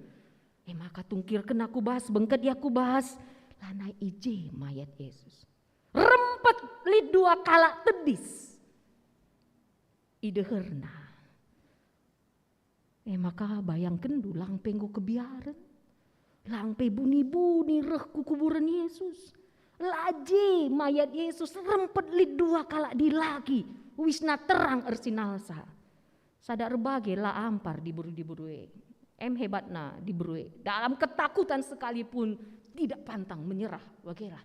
E maka tungkirken aku bas, bengket ia ku bas, lanai i je mayat Yesus. Rempet lit dua kalak tedis i deherna. E maka bayangkenndu, lang pe enggo kebiaren, lang pe buni-buni reh ku kuburen Yesus. La je mayat Yesus, rempet lit dua kalak dilaki, uisna terang ersinalsal. Sada erbage la ampar diberu-diberu e. Em hebatna diberu e. Dalam ketakutan sekalipun tidak pantang menyerah. Bagelah.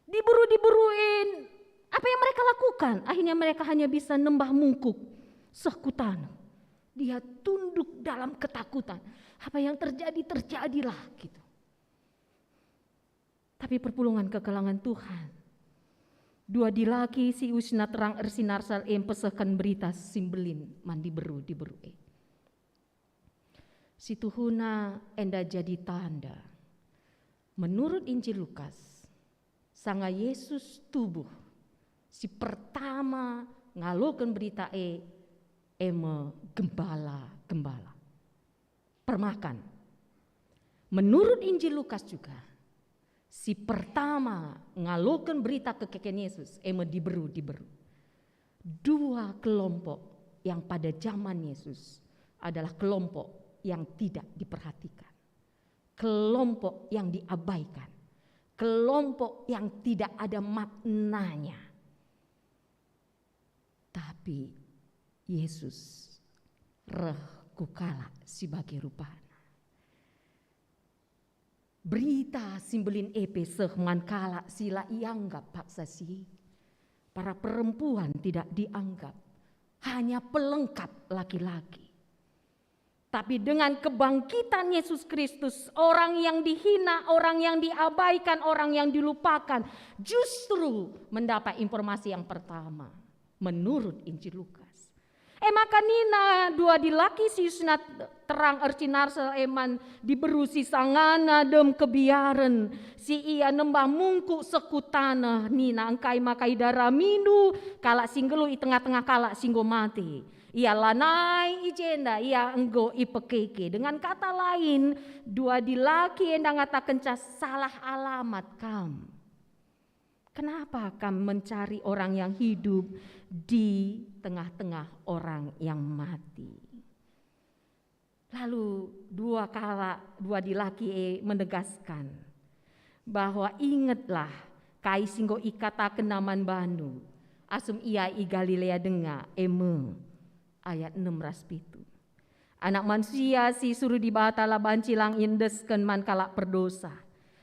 Diberu-diberu e, apa yang mereka lakukan? Akhirnya mereka hanya bisa nembah mungkuk seh ku taneh. Dia tunduk dalam ketakutan. Apa yang terjadi, terjadilah gitu. Tapi perpulungen kekelengen Tuhan. Dua dilaki si uisna terang ersinalsal e mpesehken berita si mbelin man diberu-diberu e. Situhuna enda jadi tanda. Menurut Injil Lukas, sanga Yesus tubuh, si pertama ngaloken berita e, e me gembala-gembala. Permakan. Menurut Injil Lukas juga, si pertama ngaloken berita kekeken Yesus, e me diberu-diberu. Dua kelompok yang pada zaman Yesus adalah kelompok yang tidak diperhatikan, kelompok yang diabaikan, kelompok yang tidak ada maknanya. Tapi Yesus reh ku kalak si bage rupana. Berita si mbelin e pe seh man kalak si la ianggap paksa si. Para perempuan tidak dianggap, hanya pelengkap laki-laki. Tapi dengan kebangkitan Yesus Kristus, orang yang dihina, orang yang diabaikan, orang yang dilupakan, justru mendapat informasi yang pertama menurut Injil Lukas. E maka nina dua dilaki si usna terang ercinarsel e man diberu si sangana dem kebiaren, si ia nembah mungkuk seh ku taneh, nina, "Engkai maka idaramindu kalak si nggeluh i tengah-tengah kalak si enggo mate?" Ia lanai i jenda, ia enggo ipekeke. Dengan kata lain, dua dilaki enda ngatakenca salah alamat kam. Kenapa kam mencari orang yang hidup di tengah-tengah orang yang mati? Lalu dua kalak, dua dilaki e menegaskan bahwa, "Ingetlah kai si enggo ikatakenna man bandu, asum ia i Galilea denga, e me." Ayat enam ras pitu. Anak Manusia si isuruh Dibata la banci lang iendesken man kalak perdosa,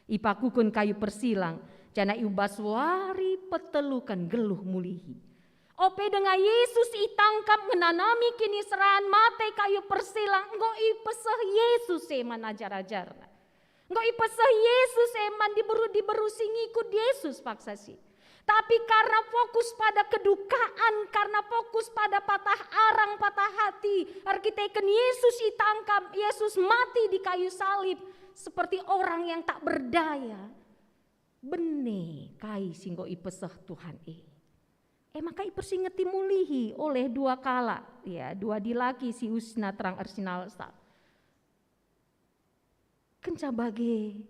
ipakuken kayu persilang, janah i bas wari peteluken nggeluh mulihi. Ope denga Yesus itangkap ngenanami kiniseran mate kayu persilang, enggo ipeseh Yesus e man ajar-ajarNa. Enggo ipeseh Yesus e man diberu-diberu si ngikut Yesus paksa si. Tapi karna fokus pada kedukaan, karna fokus pada patah arang, patah hati, erkiteken Yesus itangkap, Yesus mati di kayu salib seperti orang yang tak berdaya. Bene kai si enggo ipeseh Tuhan e. E maka ipersingeti mulihi oleh dua kalak, ya, dua dilaki si usna terang ersinalsal. Kenca bage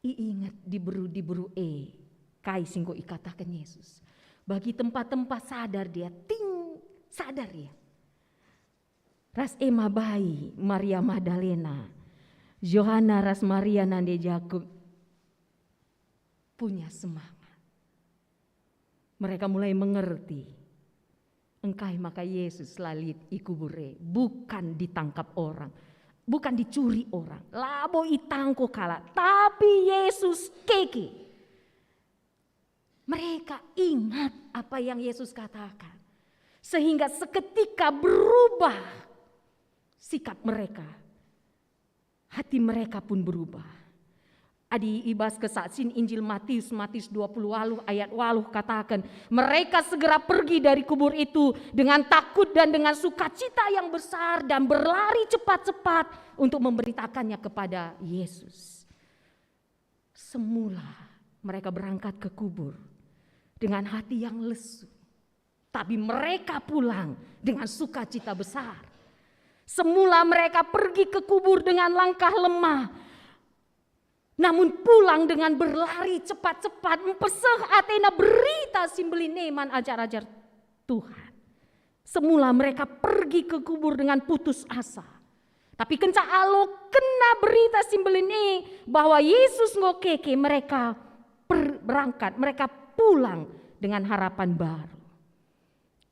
iinget diberu-diberu e kai si enggo ikataken Yesus. Bagi tempa-tempa sadar dia, ting, sadar ia. Ras e mabai Maria Magdalena, Johanna ras Maria nande Jakup punya semangat. Mereka mulai mengerti engkai maka Yesus la lit i kubur e, bukan ditangkap orang, bukan dicuri orang, labo itangko kalak, tapi Yesus keke. Mereka ingat apa yang Yesus katakan, sehingga seketika berubah sikap mereka. Hati mereka pun berubah. Adi i bas kesaksin Injil Matius, Matius dua puluh waluh ayat waluh kataken, "Mereka segera pergi dari kubur itu dengan takut dan dengan sukacita yang besar dan berlari cepat-cepat untuk memberitakannya kepada Yesus." Semula mereka berangkat ke kubur dengan hati yang lesu, tapi mereka pulang dengan sukacita besar. Semula mereka pergi ke kubur dengan langkah lemah, namun pulang dengan berlari cepat-cepat, mpeseh atena berita si mbelin e man ajar-ajar Tuhan. Semula mereka pergi ke kubur dengan putus asa. Tapi kenca alokenna berita si mbelin e bahwa Yesus enggo keke, mereka per-, berangkat, mereka pulang dengan harapan baru.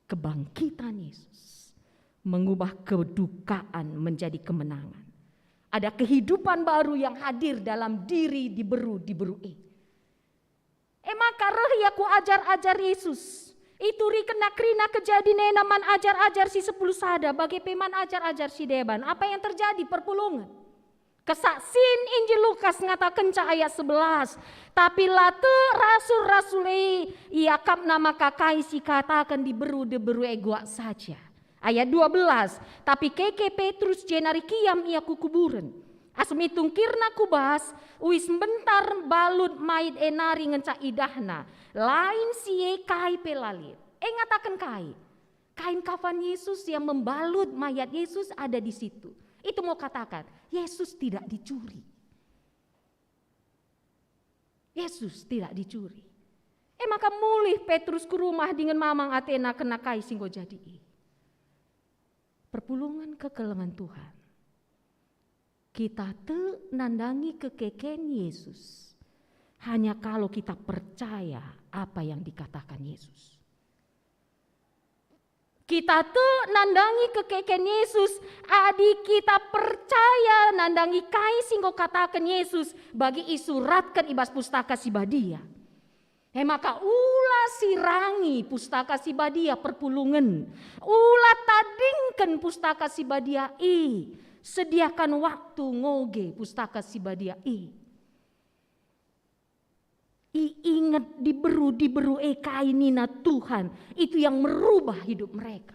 Kebangkitan Yesus mengubah kedukaan menjadi kemenangan. Ada kehidupan baru yang hadir dalam diri diberu-diberu e. E maka reh ia ku ajar-ajar Yesus. Iturikenna kerina kejadin enda man ajar-ajar si sepuluh sada, bage pe man ajar-ajar si deban. Apa yang terjadi? Perpulungen. Kesaksin Injil Lukas ngatakenca ayat sebelas, "Tapi la tek rasul-rasul e iakapna maka kai si kataken diberu-diberu e guak saja." Ayat dua belas, "Tapi keke Petrus jenari kiam ia ku kuburen. Asum itungkirna ku bas, uis mbentar balut mait e nari ngenca idahna, lain si e kai pe la lit." E ngataken kai? Kain kafan Yesus yang membalut mayat Yesus ada di situ. Itu mau katakan, Yesus tidak dicuri. Yesus tidak dicuri. E maka mulih Petrus ku rumah dingen mamang atena kena kai si enggo jadi e. Perpulungen kekelengen Tuhan. Kita tek nandangi kekeken Yesus. Hanya kalau kita percaya apa yang dikatakan Yesus. Kita tek nandangi kekeken Yesus, adi kita percaya nandangi kai si enggo kataken Yesus bagi isuratken i bas Pustaka Si Badia. E maka ula sirangi Pustaka Si Badia perpulungen, ula tadingken Pustaka Si Badia e, sediakan waktu ngoge Pustaka Si Badia e. Iinget diberu-diberu e kai nina Tuhan, itu yang merubah hidup mereka.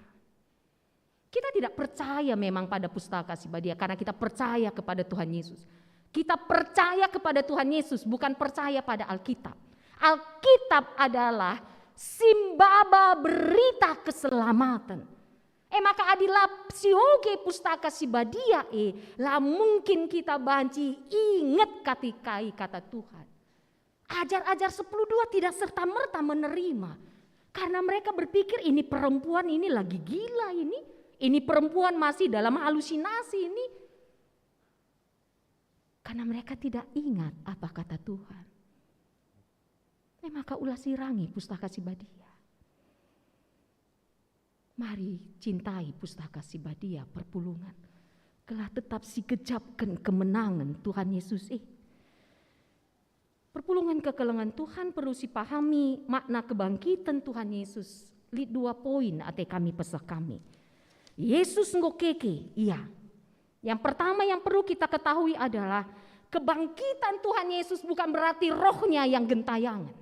Kita tidak percaya memang pada Pustaka Si Badia karena kita percaya kepada Tuhan Yesus. Kita percaya kepada Tuhan Yesus, bukan percaya pada Alkitab. Alkitab adalah simbaba berita keselamatan. E maka adi la sioge Pustaka Si Badia e, la mungkin kita banci inget kati kai kata Tuhan. Ajar-ajar sepuluh dua tidak serta-merta menerima. Karena mereka berpikir, "Ini perempuan ini lagi gila ini. Ini perempuan masih dalam halusinasi ini." Karena mereka tidak ingat apa kata Tuhan. E maka ula sirangi Pustaka Si Badia. Mari cintai Pustaka Si Badia perpulungen, gelah tetap sigejapken kemenangen Tuhan Yesus e. Perpulungen kekelengen Tuhan perlu sipahami makna kebangkiten Tuhan Yesus. Lit dua poin ate kami peseh kami. Yesus enggo keke, iya. Yang pertama yang perlu kita ketahui adalah kebangkitan Tuhan Yesus bukan berarti rohnya yang gentayangen.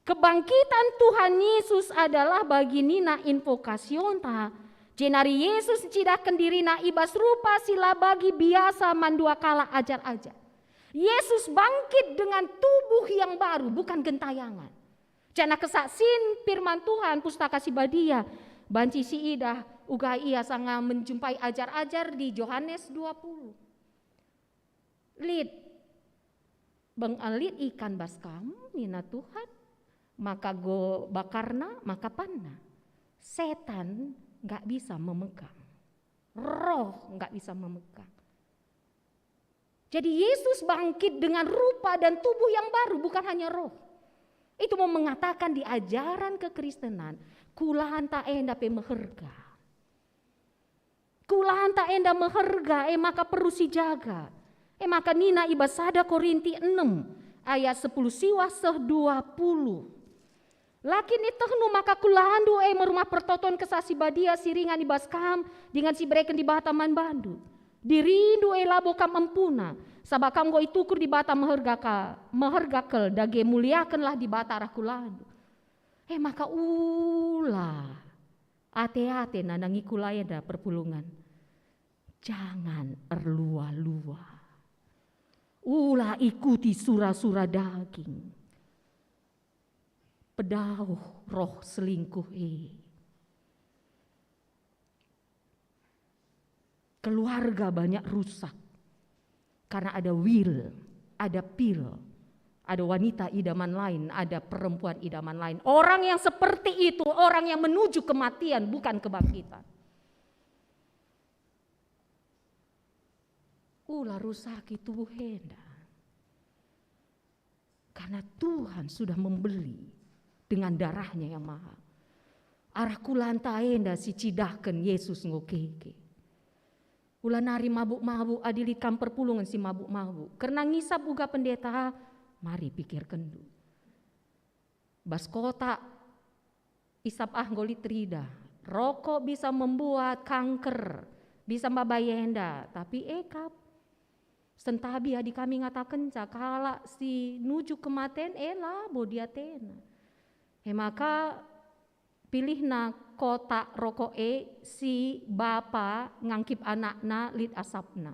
Kebangkitan Tuhan Yesus adalah bagi nina invokasionta, jenari Yesus ncidahken dirina i bas rupa si la bagi biasa man dua kalak ajar-ajar. Yesus bangkit dengan tubuh yang baru, bukan gentayangan. Janah kesaksin firman Tuhan, Pustaka Si Badia, banci siidah uga ia sanga menjumpai ajar-ajar di Johanes dua puluh. Lit, beng lit ikan bas kam, nina Tuhan, maka go bakarna, maka panna. Setan nggak bisa memegang. Roh nggak bisa memegang. Jadi Yesus bangkit dengan rupa dan tubuh yang baru, bukan hanya roh. Itu mau mengatakan di ajaran kekristenan, kulanta enda pe meherga. Kulanta enda meherga, e maka perlu sijaga. E maka nina i bas sada Korinti enem ayat sepuluh siwah seh dua puluh. La kin ietehndu maka kulandu e me Rumah Pertoton Kesah Si Badia si ringan i bas kam dingen si ibereken Dibata man bandu? Dirindu e labo kam empuna, sabap kam enggo itukur Dibata meherga ka, meherga kal, dage muliakenlah Dibata arah kulandu. E maka ula ate-ate nandangi kula enda perpulungen. Jangan erlua-lua. Ula ikuti sura-sura daging. Pedauh roh selingkuh e. Keluarga banyak rusak karena ada wil, ada pil, ada wanita idaman lain, ada perempuan idaman lain. Orang yang seperti itu, orang yang menuju kematian, bukan kebangkitan. Ula rusaki tubuh enda. Karena Tuhan sudah membeli dengan darahnya yang mahal. Arah kulanta enda si cidahken Yesus enggo keke. Ula nari mabuk-mabuk adi lit kam perpulungen si mabuk-mabuk. Kerna ngisap uga pendeta, mari pikirkenndu. Bas kotak isap ah enggo lit teridah. Rokok bisa membuat kanker, bisa mbabai enda, tapi e kap. Sentabi adi kami ngatakenca kalak si nuju kematen e labo diatena. E maka pilihna kotak rokok e si bapa ngangkip anakna lit asapna.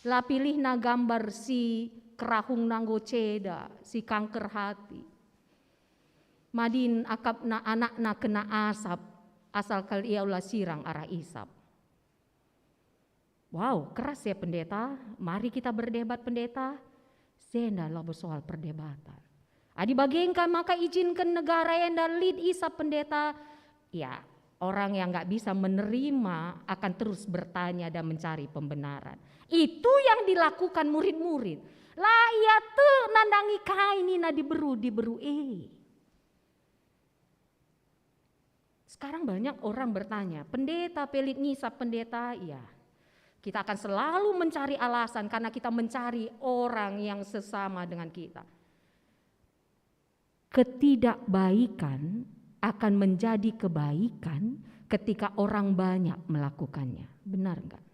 La pilihna gambar si kerahungna enggo ceda, si kanker hati. Madin akapna anakna kena asap, asal kal ia ula sirang arah isap. Wow, keras ya pendeta. Mari kita berdebat pendeta. Senda labo soal perdebatan. Adi bage engka maka ijinken negara enda lit isap pendeta, ya, orang yang nggak bisa menerima akan terus bertanya dan mencari pembenaran. Itu yang dilakukan murid-murid. La ia tek nandangi kai nina diberu-diberu e. Sekarang banyak orang bertanya, "Pendeta pe lit ngisap pendeta?" Iya. Kita akan selalu mencari alasan karena kita mencari orang yang sesama dengan kita. Ketidakbaikan akan menjadi kebaikan ketika orang banyak melakukannya. Benar enggak?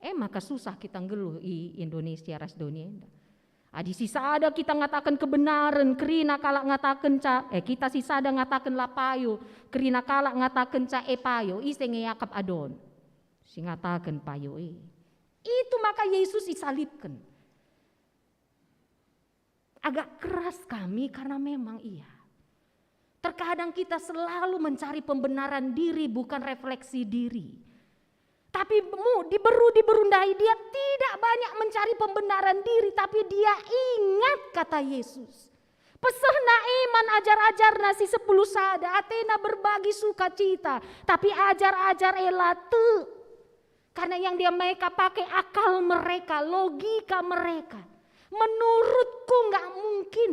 Eh, maka susah kita nggeluh i Indonesia ras doni enda. Adi sisada kita ngataken kebenaren, kerina kalak ngatakenca, eh, kita sisada ngataken la payo, kerina kalak ngatakenca e payo, ise nge iakap adon? Si ngataken payo e. Itu maka Yesus isalibken. Agak keras kami karena memang iya. Terkadang kita selalu mencari pembenaran diri, bukan refleksi diri. Tapi mu, diberu-diberu ndai dia tidak banyak mencari pembenaran diri, tapi dia ingat kata Yesus. Pesehna e man ajar-ajarna si sepuluh sada, atena berbagi sukacita, tapi ajar-ajar e la tek. Karena yang dia mereka pakai akal mereka, logika mereka. Menurutku nggak mungkin.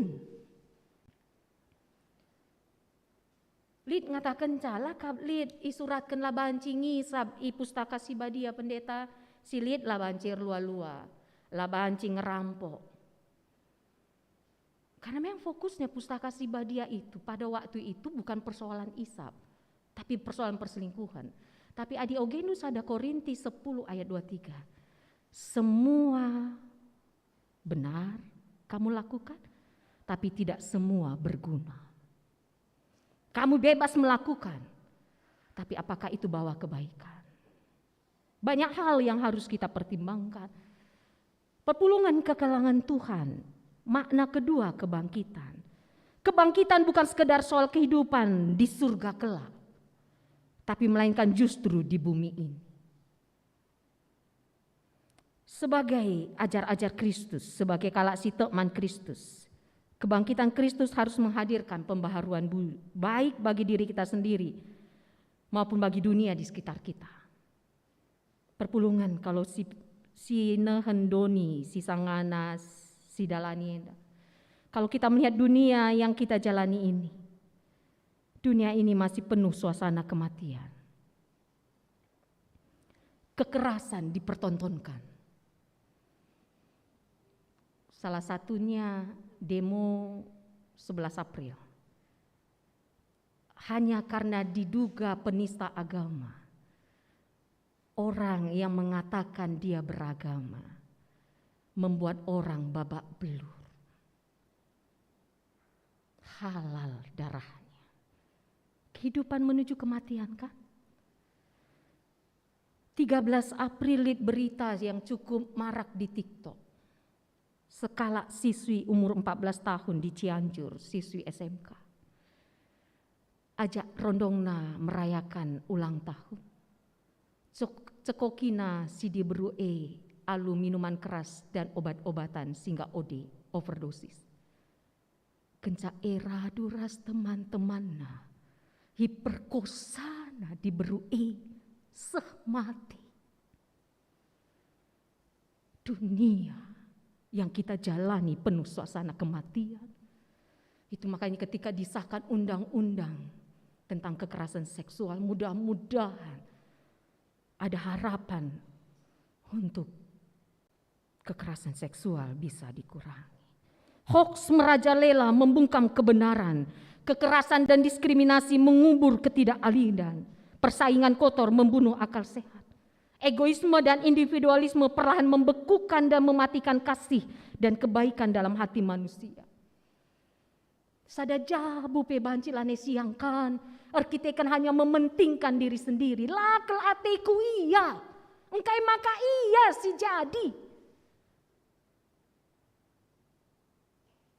Lit ngatakenca, la kap lit isuratken la banci ngisap i Pustaka Si Badia, pendeta, si lit la banci erlua-lua, la banci ngerampok. Karena memang fokusnya Pustaka Si Badia itu pada waktu itu bukan persoalan isap, tapi persoalan perselingkuhan. Tapi adi ogendu sada Korinti sepuluh ayat dua tiga, "Semua benar kamu lakukan, tapi tidak semua berguna. Kamu bebas melakukan, tapi apakah itu bawa kebaikan?" Banyak hal yang harus kita pertimbangkan. Perpulungen kekelengen Tuhan, makna kedua kebangkitan. Kebangkitan bukan sekedar soal kehidupan di surga kelak, tapi melainkan justru di bumi ini. Sebagai ajar-ajar Kristus, sebagai kalak si tek man Kristus, kebangkitan Kristus harus menghadirkan pembaharuan bu-, baik bagi diri kita sendiri maupun bagi dunia di sekitar kita. Perpulungen, kalau si, si nehen doni, si sangana, si dalani enda. Kalau kita melihat dunia yang kita jalani ini, dunia ini masih penuh suasana kematian. Kekerasan dipertontonkan. Salah satunya demo sebelas April. Hanya karena diduga penista agama, orang yang mengatakan dia beragama membuat orang babak belur. Halal darahnya. Kehidupan menuju kematian, kan? Tiga belas April lit berita yang cukup marak di TikTok. Sekalak siswi umur empat belas tahun di Cianjur, siswi S M K, ajak rondongna merayakan ulang tahun. Cek-, cekokina si diberu e alu minuman keras dan obat-obatan si nggak ode, overdosis. Kenca e radu ras teman-temanna, iperkosana diberu e seh mate. Dunia yang kita jalani penuh suasana kematian. Itu makanya ketika disahkan undang-undang tentang kekerasan seksual, mudah-mudahan ada harapan untuk kekerasan seksual bisa dikurangi. Hoaks merajalela membungkam kebenaran, kekerasan dan diskriminasi mengubur ketidakadilan, persaingan kotor membunuh akal sehat. Egoisme dan individualisme perlahan membekukan dan mematikan kasih dan kebaikan dalam hati manusia. Sada jabu pe banci lanai siangkan, erkiteken hanya mementingkan diri sendiri. La kel ateku ia, engkai maka ia si jadi.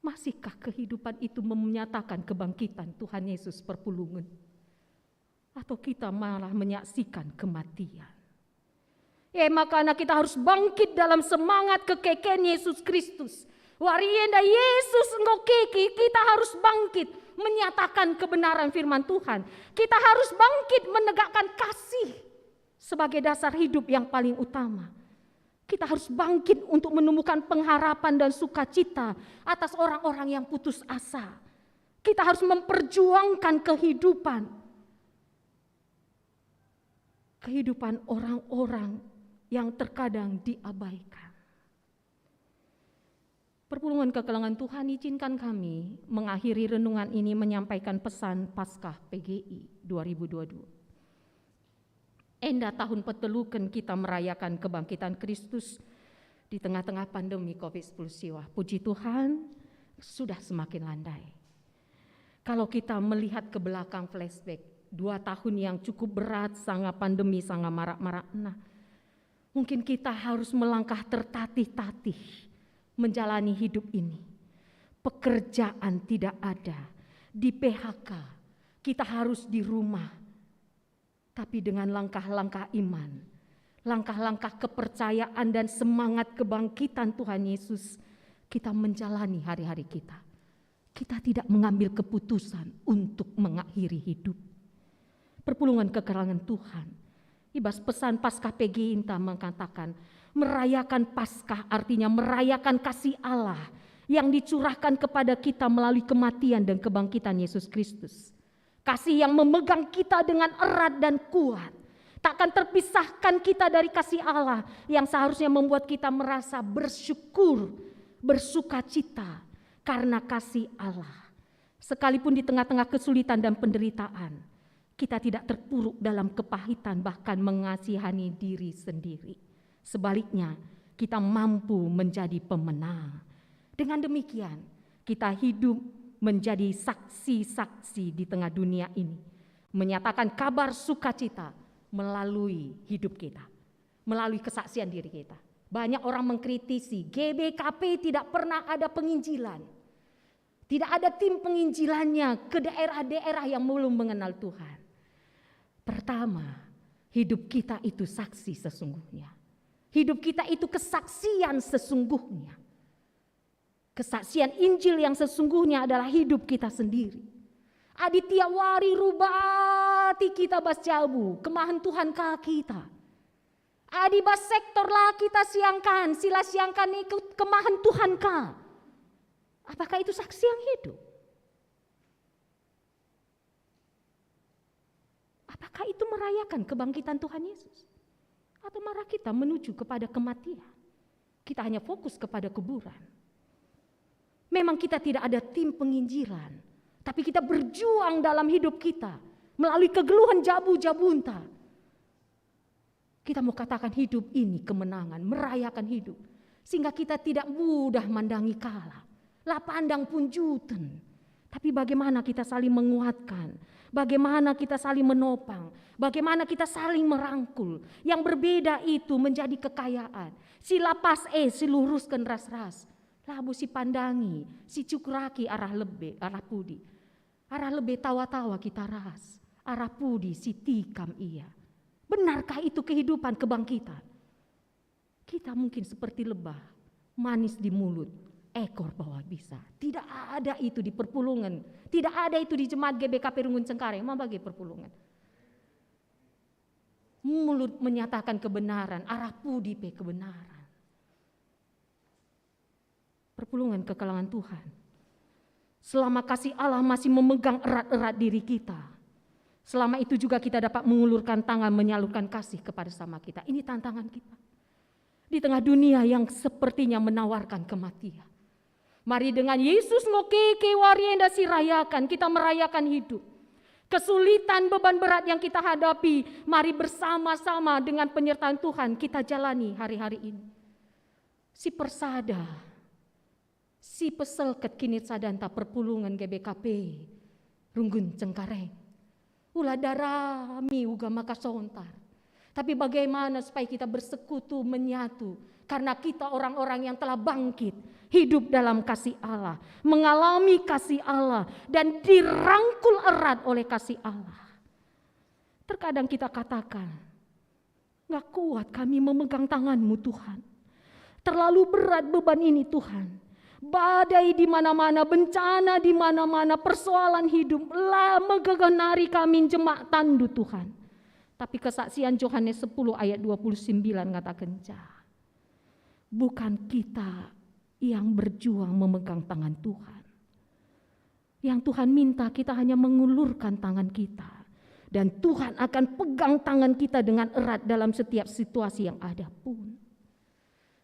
Masihkah kehidupan itu menyatakan kebangkitan Tuhan Yesus perpulungen? Atau kita malah menyaksikan kematian? E maka kita harus bangkit dalam semangat kekeken Yesus Kristus. Wari enda Yesus enggo keke, kita harus bangkit menyatakan kebenaran firman Tuhan. Kita harus bangkit menegakkan kasih sebagai dasar hidup yang paling utama. Kita harus bangkit untuk menemukan pengharapan dan sukacita atas orang-orang yang putus asa. Kita harus memperjuangkan kehidupan, kehidupan orang-orang yang terkadang diabaikan. Perpulungen kekelengen Tuhan, izinkan kami mengakhiri renungan ini menyampaikan pesan Paskah P G I dua ribu dua dua. Enda tahun peteluken kita merayakan kebangkitan Kristus di tengah-tengah pandemi covid sepuluh siwah. Puji Tuhan, sudah semakin landai. Kalau kita melihat ke belakang, flashback, dua tahun yang cukup berat, sanga pandemi, sanga marak-marakna, mungkin kita harus melangkah tertatih-tatih menjalani hidup ini. Pekerjaan tidak ada, di P H K, kita harus di rumah. Tapi dengan langkah-langkah iman, langkah-langkah kepercayaan dan semangat kebangkitan Tuhan Yesus, kita menjalani hari-hari kita. Kita tidak mengambil keputusan untuk mengakhiri hidup. Perpulungen kekelengen Tuhan, i bas pesan Paskah P G I enta mengatakan, merayakan Paskah artinya merayakan kasih Allah yang dicurahkan kepada kita melalui kematian dan kebangkitan Yesus Kristus. Kasih yang memegang kita dengan erat dan kuat. Tak akan terpisahkan kita dari kasih Allah yang seharusnya membuat kita merasa bersyukur, bersukacita karena kasih Allah. Sekalipun di tengah-tengah kesulitan dan penderitaan, kita tidak terpuruk dalam kepahitan, bahkan mengasihani diri sendiri. Sebaliknya, kita mampu menjadi pemenang. Dengan demikian, kita hidup menjadi saksi-saksi di tengah dunia ini, menyatakan kabar sukacita melalui hidup kita, melalui kesaksian diri kita. Banyak orang mengkritisi, G B K P tidak pernah ada penginjilan. Tidak ada tim penginjilannya ke daerah-daerah yang belum mengenal Tuhan. Pertama, hidup kita itu saksi sesungguhnya. Hidup kita itu kesaksian sesungguhnya. Kesaksian Injil yang sesungguhnya adalah hidup kita sendiri. Adi tiap wari rubati kita bas jabu, kemahen Tuhan ka kita. Adi bas sektor la kita siangkan, si la siangkan ikut, kemahen Tuhan ka. Apakah itu saksi yang hidup? Apakah itu merayakan kebangkitan Tuhan Yesus? Atau malah kita menuju kepada kematian? Kita hanya fokus kepada kuburan. Memang kita tidak ada tim penginjilan, tapi kita berjuang dalam hidup kita melalui kegeluhan jabu-jabunta. Kita mau katakan hidup ini kemenangan, merayakan hidup. Sehingga kita tidak mudah mandangi kalak. La pandang punjuten. Tapi bagaimana kita saling menguatkan? Bagaimana kita saling menopang? Bagaimana kita saling merangkul? Yang berbeda itu menjadi kekayaan. Si la pas e, si lurusken ras-ras. Labo si pandangi, si cukuraki arah lebe, arah pudi. Arah lebe tawa-tawa kita ras, arah pudi si tikam ia. Benarkah itu kehidupan kebangkitan? Kita mungkin seperti lebah, manis di mulut, ekor bawah bisa. Tidak ada itu di perpulungen, tidak ada itu di jemaat G B K P Runggun Cengkareng, ma bage perpulungen. Mulut menyatakan kebenaran, arah pudi pe kebenaran. Perpulungen kekelengen Tuhan. Selama kasih Allah masih memegang erat-erat diri kita, selama itu juga kita dapat mengulurkan tangan menyalurkan kasih kepada sama kita. Ini tantangan kita. Di tengah dunia yang sepertinya menawarkan kematian. Mari dengan Yesus ngoke ke wari enda si rayakan, kita merayakan hidup. Kesulitan, beban berat yang kita hadapi, mari bersama-sama dengan penyertaan Tuhan kita jalani hari-hari ini. Si persada, si peselket kinitsadanta perpulungen G B K P Runggun Cengkareng. Ula darami uga maka sontar. Tapi bagaimana supaya kita bersekutu, menyatu? Karena kita orang-orang yang telah bangkit, hidup dalam kasih Allah, mengalami kasih Allah, dan dirangkul erat oleh kasih Allah. Terkadang kita katakan, "Nggak kuat kami memegang tangan-Mu, Tuhan. Terlalu berat beban ini, Tuhan. Badai di mana-mana, bencana di mana-mana, persoalan hidup, la megegeh nari kami njemak tan-Ndu, Tuhan." Tapi kesaksian Johanes sepuluh ayat dua puluh sembilan ngatakenca, Bukan kita yang berjuang memegang tangan Tuhan. Yang Tuhan minta kita hanya mengulurkan tangan kita. Dan Tuhan akan pegang tangan kita dengan erat dalam setiap situasi yang ada pun.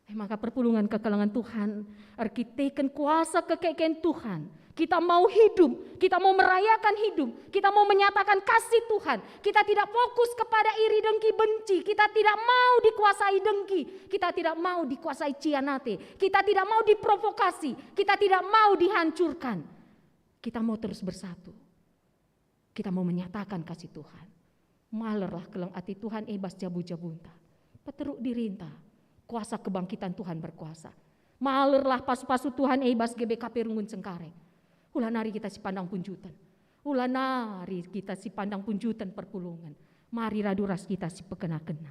Eh, maka perpulungen kekelengen Tuhan, erkiteken kuasa kekeken Tuhan, kita mau hidup, kita mau merayakan hidup, kita mau menyatakan kasih Tuhan. Kita tidak fokus kepada iri, dengki, benci. Kita tidak mau dikuasai dengki, kita tidak mau dikuasai cianate, kita tidak mau diprovokasi, kita tidak mau dihancurkan. Kita mau terus bersatu. Kita mau menyatakan kasih Tuhan. Malerlah keleng ate Tuhan e bas jabu-jabunta. Peteruk dirinta. Kuasa kebangkitan Tuhan berkuasa. Malerlah pasu-pasu Tuhan e bas G B K P Runggun Cengkareng. Ula nari kita sipandang punjuten. Ula nari kita sipandang punjuten perpulungen. Mari radu ras kita sipekena-kena.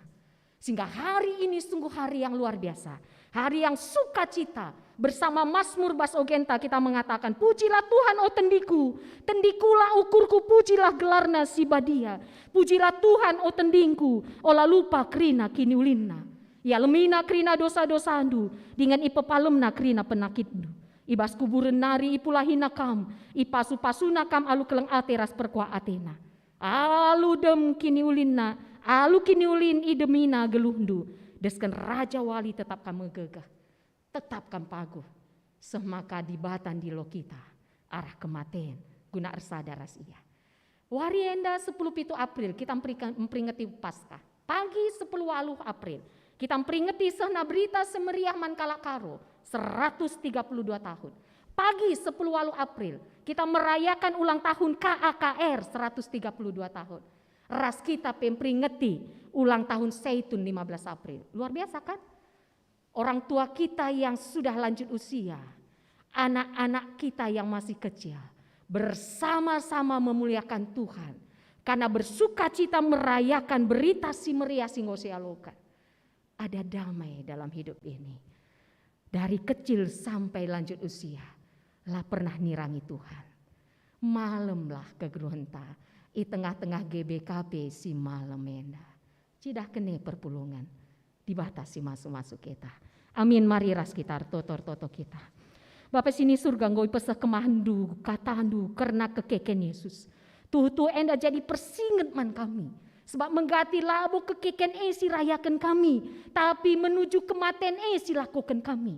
Sehingga hari ini sungguh hari yang luar biasa, hari yang sukacita. Bersama Mazmur bas ogenta kita mengatakan, "Pujilah Tuhan, o tendiku, tendikulah ukurku, pujilah gelarna si badia. Pujilah Tuhan, o tendingku, ola lupa kerina kiniulinna. Ialemina kerina dosa-dosandu, dingen ipepalemna kerina penakitndu. I bas kuburen nari ipulahina kam, ipasu-pasuna kam alu keleng ate ras perkuah atena. Alu dem kiniulinna, alu kiniulin idemina geluhndu, desken raja wali tetap kam megegeh, tetap kam paguh, seh maka Dibata ndilo kita arah kematen guna ersada ras Ia." Wari enda sepuluh pitu April kita mperika-, mperingeti Paskah. Pagi sepuluh waluh April kita mperingeti sehna Berita Si Meriah man kalak Karo, seratus tiga puluh dua tahun. Pagi sepuluh waluh April kita merayakan ulang tahun K A K R, seratus tiga puluh dua tahun. Ras kita pe mperingeti ulang tahun Saitun, lima belas April. Luar biasa, kan? Orang tua kita yang sudah lanjut usia, anak-anak kita yang masih kecil, bersama-sama memuliakan Tuhan karena bersukacita merayakan Berita Si Meriah si enggo sialoken. Ada damai dalam hidup ini. Dari kecil sampai lanjut usia, la pernah nirangi Tuhan. Malemlah kegeluhenta i tengah-tengah G B K P si malem enda. Cidahken e perpulungen, Dibata si masu-masu kita. Amin. Mari ras kita ertoto-ertoto kita. Bapa si ni Surga, enggo ipeseh kemahenNdu, kataNdu kerna kekeken Yesus. Tuhu-tuhu enda jadi persinget man kami. Sebab menggati labo kekeken e si rayaken kami, tapi menuju kematen e si lakoken kami.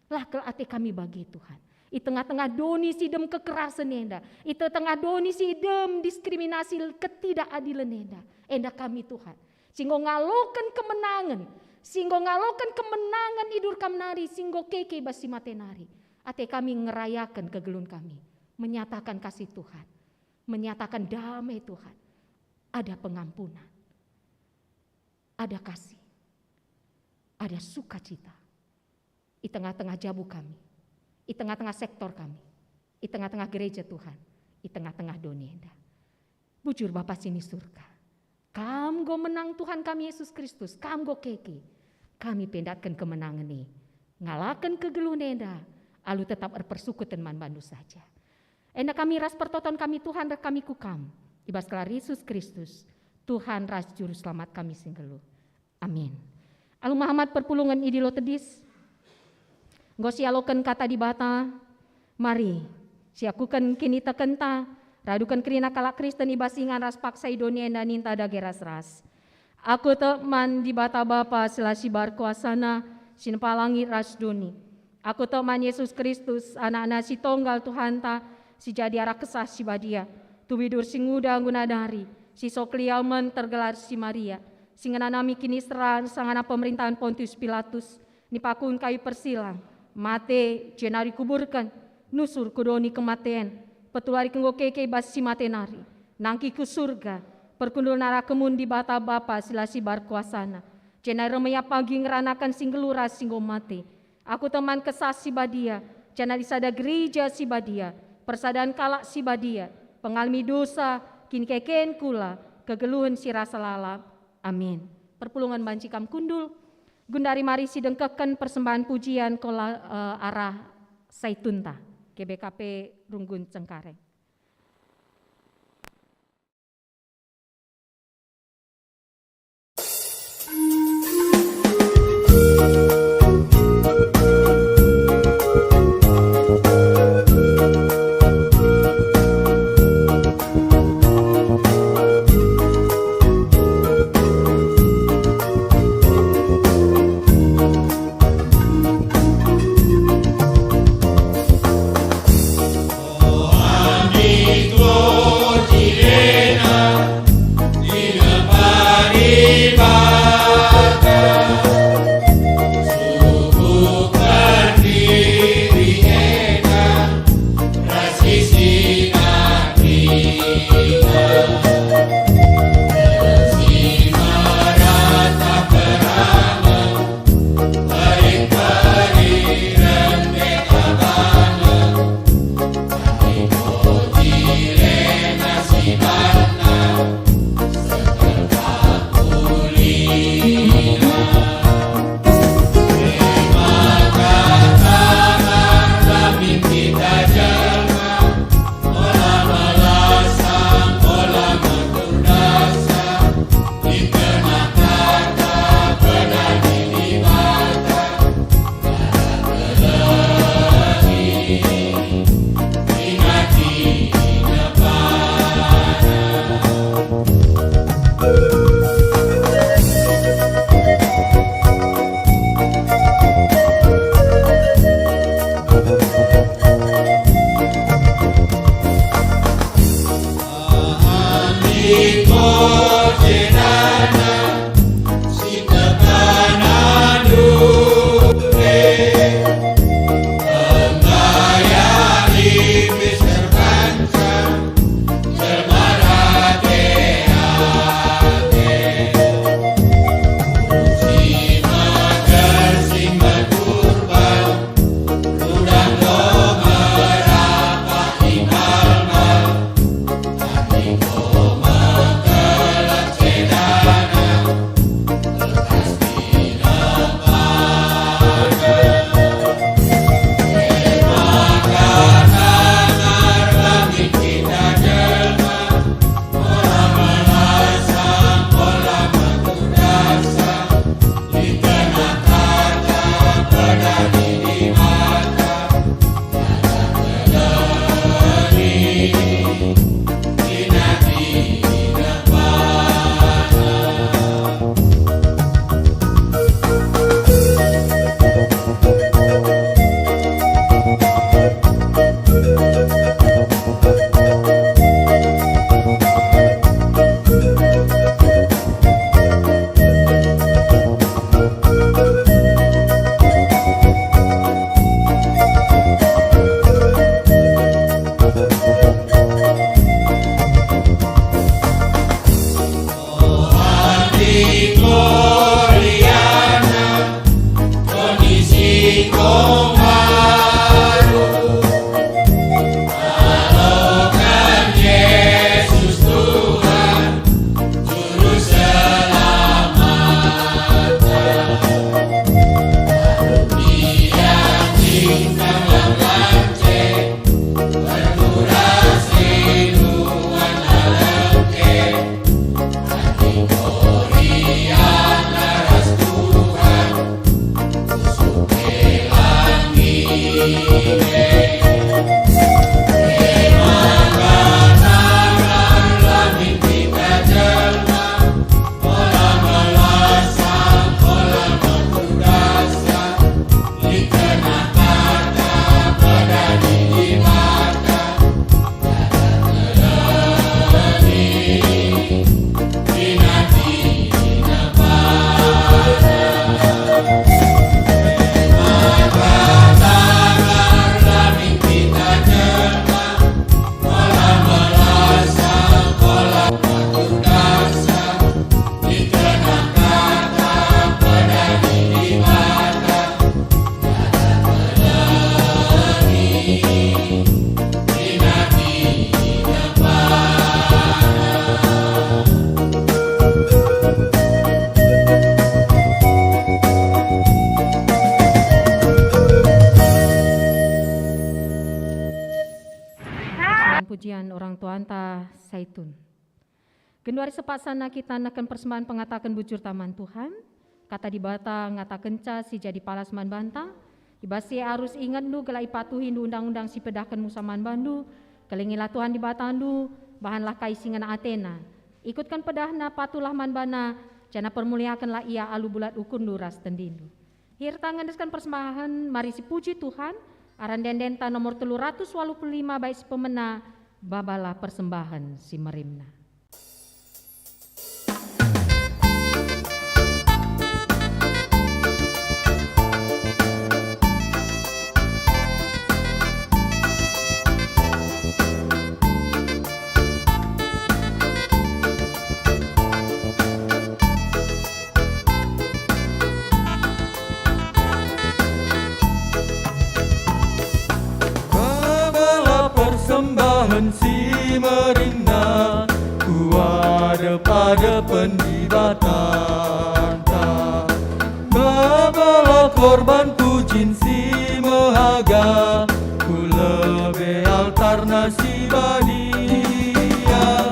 Lah kel ate kami bage, Tuhan. I tengah-tengah doni si dem kekerasen enda, i tengah-tengah doni si dem diskriminasi ketidakadilen enda, enda kami, Tuhan, si enggo ngaloken kemenangen, si enggo ngaloken kemenangen i Durkam nari, si enggo keke bas si mate nari. Ate kami ngerayaken kegeluhen kami, menyatakan kasih Tuhan, menyatakan damai Tuhan. Ada pengampunan, ada kasih, ada sukacita i tengah-tengah jabu kami, i tengah-tengah sektor kami, i tengah-tengah gereja Tuhan, i tengah-tengah doni enda. Bujur Bapa si ni Surga, Kam enggo menang, Tuhan kami Yesus Kristus, Kam enggo keke. Kami pe ndatken kemenangen e, ngalaken kegeluhen enda, alu tetap erpersukuten man bandu saja. Enda kami ras pertoton kami, Tuhan, reh kami ku Kam, i bas gelar Yesus Kristus, Tuhan ras Juru Selamat kami si nggeluh. Amin. Alu mehamat perpulungen idilo tedis, enggo sialoken Kata Dibata, mari siakuken kinitekenta, raduken kerina kalak Kristen i bas ingan ras paksa i doni enda, ninta dage ras-ras. Aku tek man Dibata Bapa si la sibar kuasana, si nempa langit ras doni. Aku tek man Yesus Kristus, Anakna si tonggal Tuhanta, si jadi arah Kesah Si Badia, tubi dur si nguda guna nari, si so keliamen tergelar si Maria, si ngenanami kiniseran sangana pemerintahen Pontius Pilatus, nipakun kayu persilang, mate, jenari kuburken, nusur ku doni kematen, pitu wari enggo keke bas si mate nari, nangkih ku Surga, perkundul narakemun Dibata Bapa si la sibar kuasana, jenari reh me Ia pagi ngeranaken si nggeluh ras si enggo mate. Aku tek man Kesah Si Badia, janah i sada Gereja Si Badia, persadan kalak si badia, pengalemi dosa, kinikeken kula, kegeluhen si rasa lalap. Amin. Perpulungen banci kam kundul, gundari mari sidengkehken persembahen pujian kola, eh, arah Saitunta, G B K P Runggun Cengkareng. Ian orang tuanta Saitun. Genduari sepaksa kita neken persembahen pengataken bujurta man Tuhan. Kata Dibata ngatakenca si jadi palas man banta, i bas si e arus ingetndu gelah ipatuhindu undang-undang si pedahken Musa man bandu. Kelengilah Tuhan Dibatandu, bahanlah kai si ngena atena. Ikutken pedahna, patuhlah man bana, janah permuliakenlah ia alu bulat ukurndu ras tendindu. Serta ngendesken persembahen mari sipuji Tuhan, arah ende-endenta nomor telu ratus waluh puluh lima bait si pemena, Babalah Persembahen si Merimna. Babalah persembahen si merimna ku adep-adepen Dibatanta. Babalah korban pujin si mehaga ku lebe altarna si badia,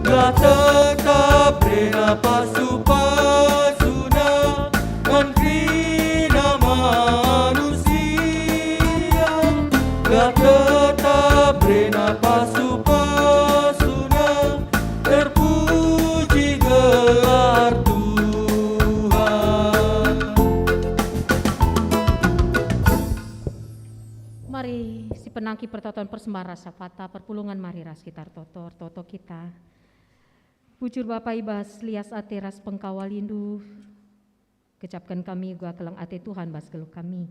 gelah tetap rena pasu-pasuna man kerina manusia, gelah tetap rena pasu-pasuna, terpuji gelar Tuhan. Mari sipenangki pertoton persembahen ras syafaat, perpulungen mari ras kita ertoto, ertoto kita. Bujur Bapa, i bas lias ate ras pengkawalindu, gejapken kami uga keleng ate Tuhan bas geluh kami.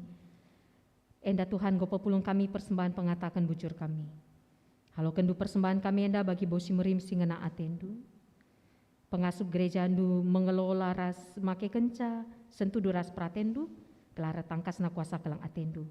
Enda Tuhan, enggo pepulung kami persembahen pengataken bujur kami. Halokenndu persembahen kami enda bagi bau si merim si ngena atendu. Pengasup gerejandu mengelola ras makekenca sentudu ras peratendu, gelah ertangkasna kuasa keleng atendu.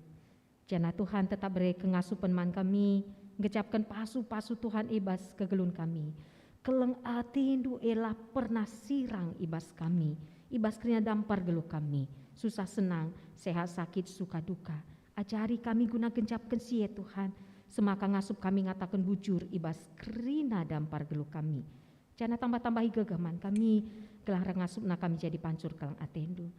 Janah Tuhan tetap bere kengasupen man kami, ngejapken pasu-pasu Tuhan i bas kegeluhen kami. Keleng atendu e la pernah sirang i bas kami, i bas kerina dampar geluh kami, susah senang, sehat sakit, suka duka. Ajari kami guna genjapken si e, Tuhan, semaka ngasup kami ngataken bujur i bas kerina dampar geluh kami. Janah tambah-tambahi gegeh man kami, gelah ngasupna kami jadi pancur keleng atendu.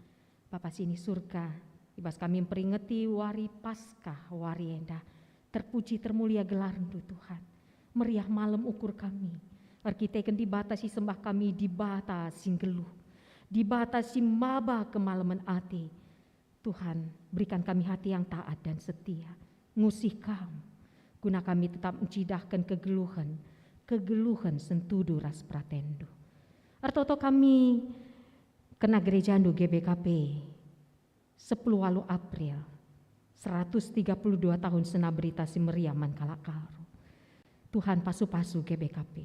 Bapa si ni Surga, i bas kami mperingeti wari Paskah wari enda, terpuji termulia gelarndu, Tuhan. Meriah malem ukur kami, erkiteken Dibata si sembah kami, Dibata si nggeluh, Dibata si maba kemalemen ate. Tuhan, berikan kami hati yang taat dan setia, ngusih Kam, guna kami tetap ncidahken kegeluhen, kegeluhen sentudu ras peratenNdu. Ertoto kami kena gerejaNdu G B K P, sepuluh waluh April, seratus tiga puluh dua tahun sena Berita Si Meriah man kalak Karo. Tuhan, pasu-pasu G B K P.